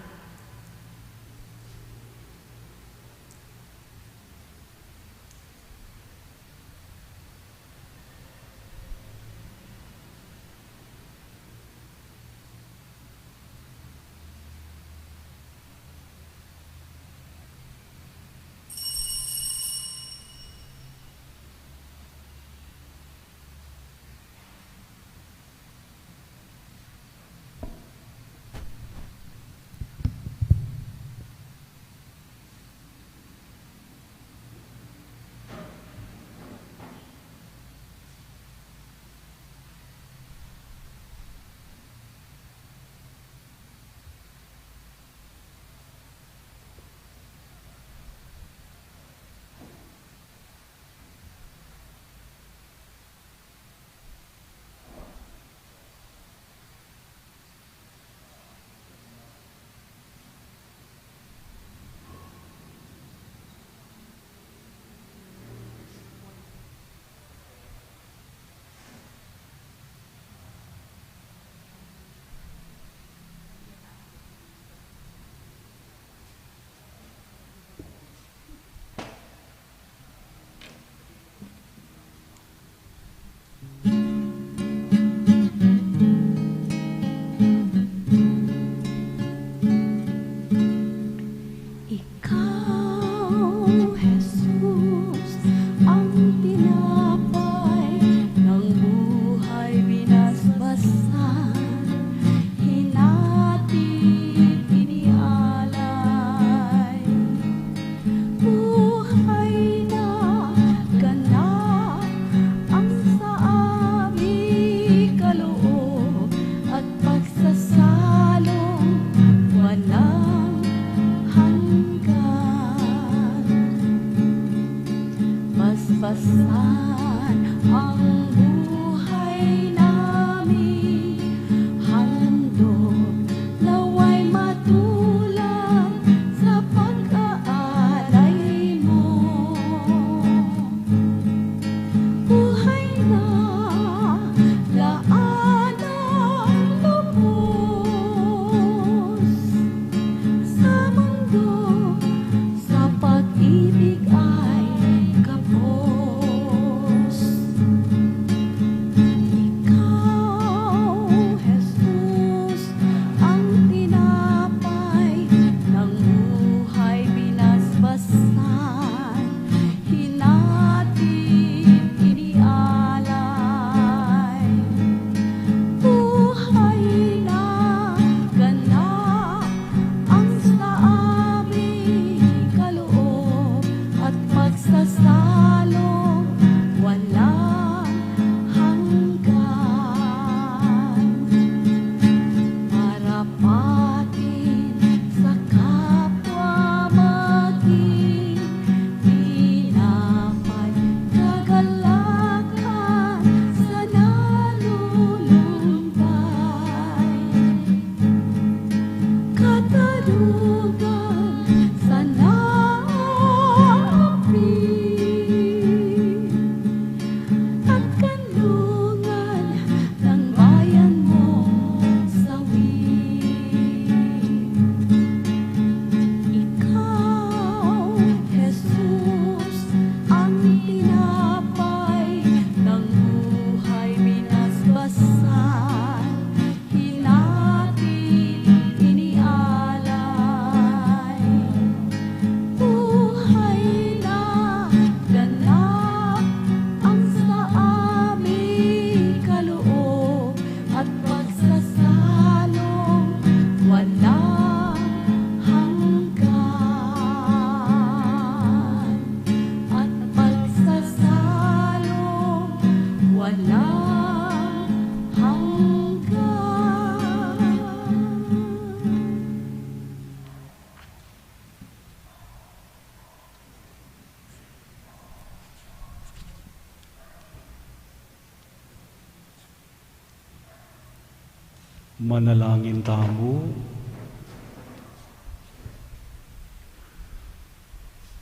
Manalangin tamu.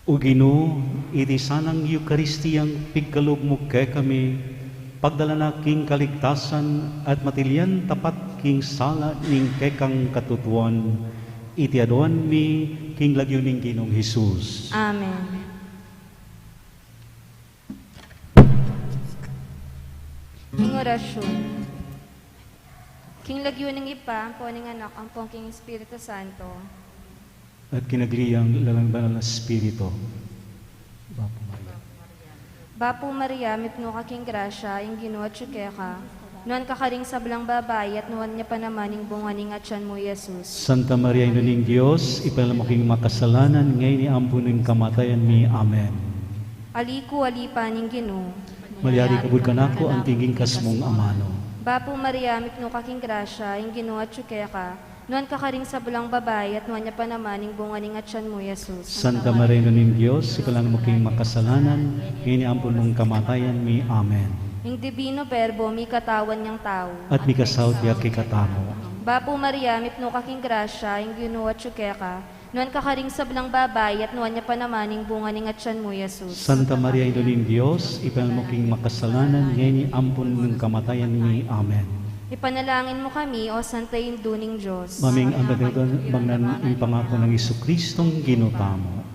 O Ginu, iti sanang Eukaristiyang pigkalub mu kekami, pagdala na king kaligtasan at matilian tapat king sala ning kekang katutuan, iti aduan mi king lagyu ning Ginung Jesus. Amen. Ing orasyun. King lagyu ning Ibpa, ampo ning Anak, ampo king Espiritu Santo. At king lagyu ning Banal a Espiritu. Bapu Maria. Bapu Maria, mipnu ka king grasya, ing Ginu atyu keka. Nuan ka karing sablang babai, at nuan ya pa naman ing bunga ning atyan mu, Jesus. Santa Maria, Indu ning Dios, ipanalangin mu king makasalanan, ngeni ampo ning kamatayan mi. Amen. Ali ku, ali pa ning Ginu. Malyari kabud kanaku anti ing king kasmung amanu. Bapu Maria, mipnu ka king grasya, ing Ginu atyu keka. Nuan ka karing sablang babai, at nuan ya pa naman ing bunga ning atyan mu, Jesus. Santa Maria, Indu ning Dios, ipanalangin mu king makasalanan, ngeni ampo ning kamatayan mi. Amen. Ing Divino Verbo, mikatawan yang tau. At mikasaut ya kekatamu. Bapu Maria, mipnu ka king grasya, ing Ginu atyu keka. Nuan ka karing sablang babai, at nuan ya pa naman ing bunga ning atyan mu, Jesus. Santa Maria, Indu ning Dios, ipanalangin mu king makasalanan, ngeni ampo ning kamatayan mi. Amen. Ipanalangin mu kami, O Santa Indu ning Dios. Maming ambategan bangnan ing pangaku nang Jesucristong Ginu tamu.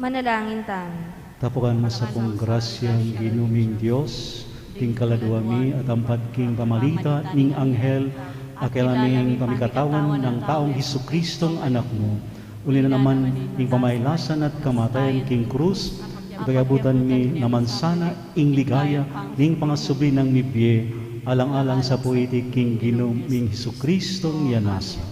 Manalangin tamu. Tapukan mu sa pung grasya ing Ginu ming Dios, king kaladua mi at ampat king pamalita ning anghel, akela mi ing pamikatawan nang taung Jesucristong Anak mu. Uli na naman ing pamailasan at kamatayan king krus, ipakiabutan mi naman sana ing ligaya ning pangasubli nang mibie, alang-alang sa pu iti king Ginu ming Jesucristong ya nasa.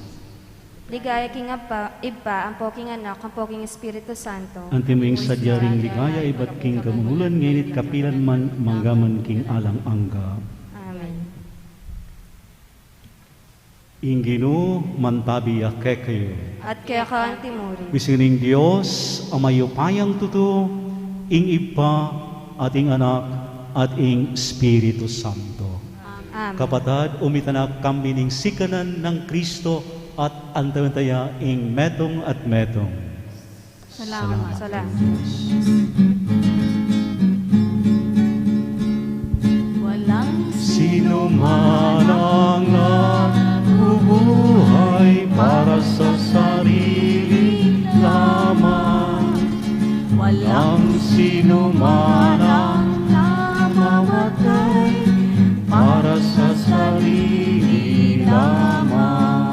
Ligaya king Ibpa, Ibpa, ampo king Anak, ampo king Espiritu Santo. Antimo ing sadya ring ligaya ibat king kamumulan, ngeni at kapilan man, mangga man king alang angga. Amen. Ing Ginu mantabi ya kekayu. At keka antimurin. Ing bie ning Dios a mayupayang tutu, ing Ibpa, at ing Anak, at ing Espiritu Santo. Amen. Kapatad, umitan na kami ning sikanan nang Kristo at antabayanan taya ing metung at metung. Salamat. Salamat. Walang sino man ang nabubuhay para sa sarili lamang. Walang sino man ang namamatay para sa sarili lamang.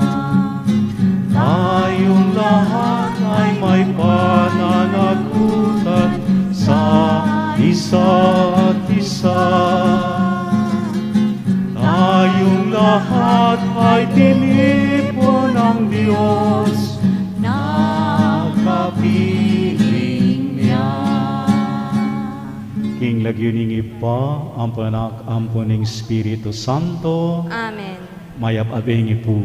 Tayong lahat ay may pananagutan sa isa't isa. Tayong lahat ay tinipon ng Diyos na kapiling niya. King lagyu ning Ibpa, ampon ning Anak, ampon ning Espiritu Santo. Amen. Mayap a bengi pu.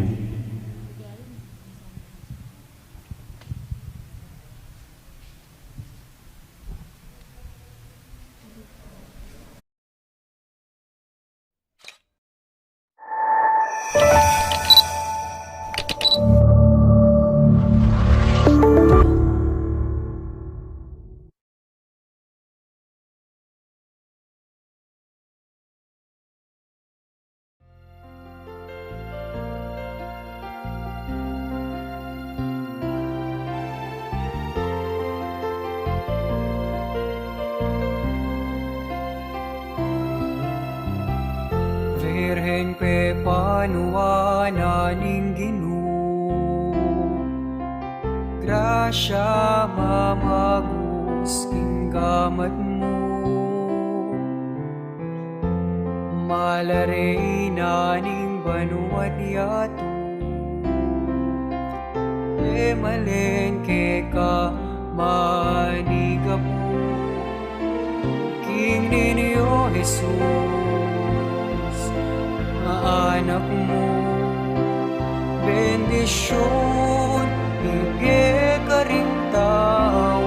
Virgen, pepanuan na ning Ginu, grasya mamagus king gamat mu. Mala Reyna ning banua't yatu, e malen keka manigapu. King Niñu Jesus a anak mu, bendisyun ibie karing tau.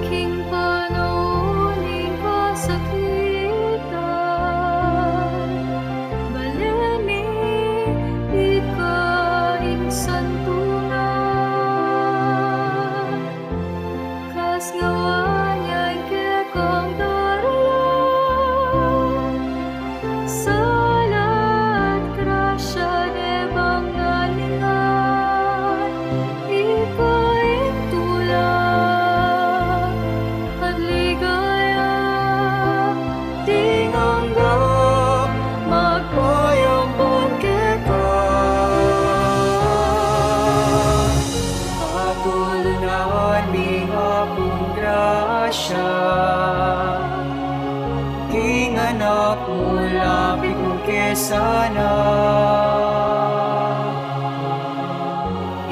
King panaun ning kasakitan, Ing Anak mu, lapit mu ke sana.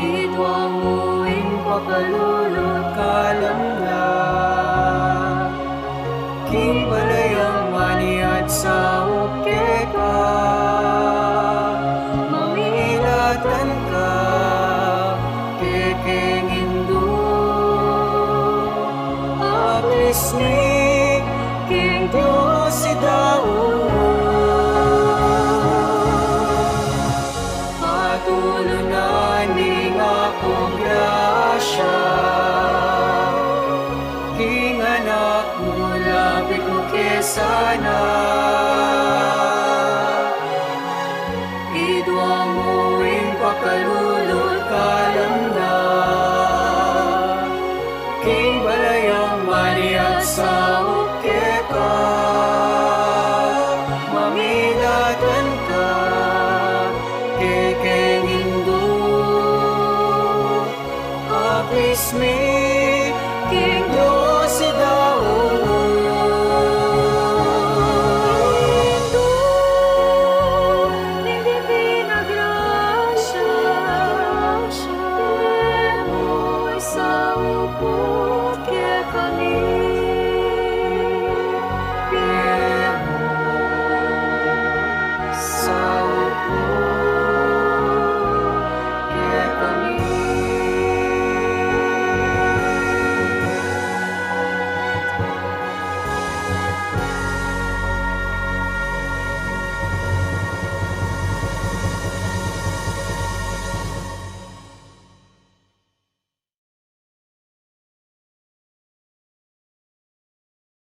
Idwa mu ing pakalulu at kalamnan, king balayang maniat saup keka. Mamilatan ka kekeng Indu, apismi king Dios i daun. Patulunan ning Apung grasya king Anak mu, lapit mu ke sana. Idwa mu ing pakalulu at kalamnan, king balayang maniat saup keka. Mamilatan ka kekeng Indu, apismi king Dios i daun. Indu ning Divina Grasya, keka mu saup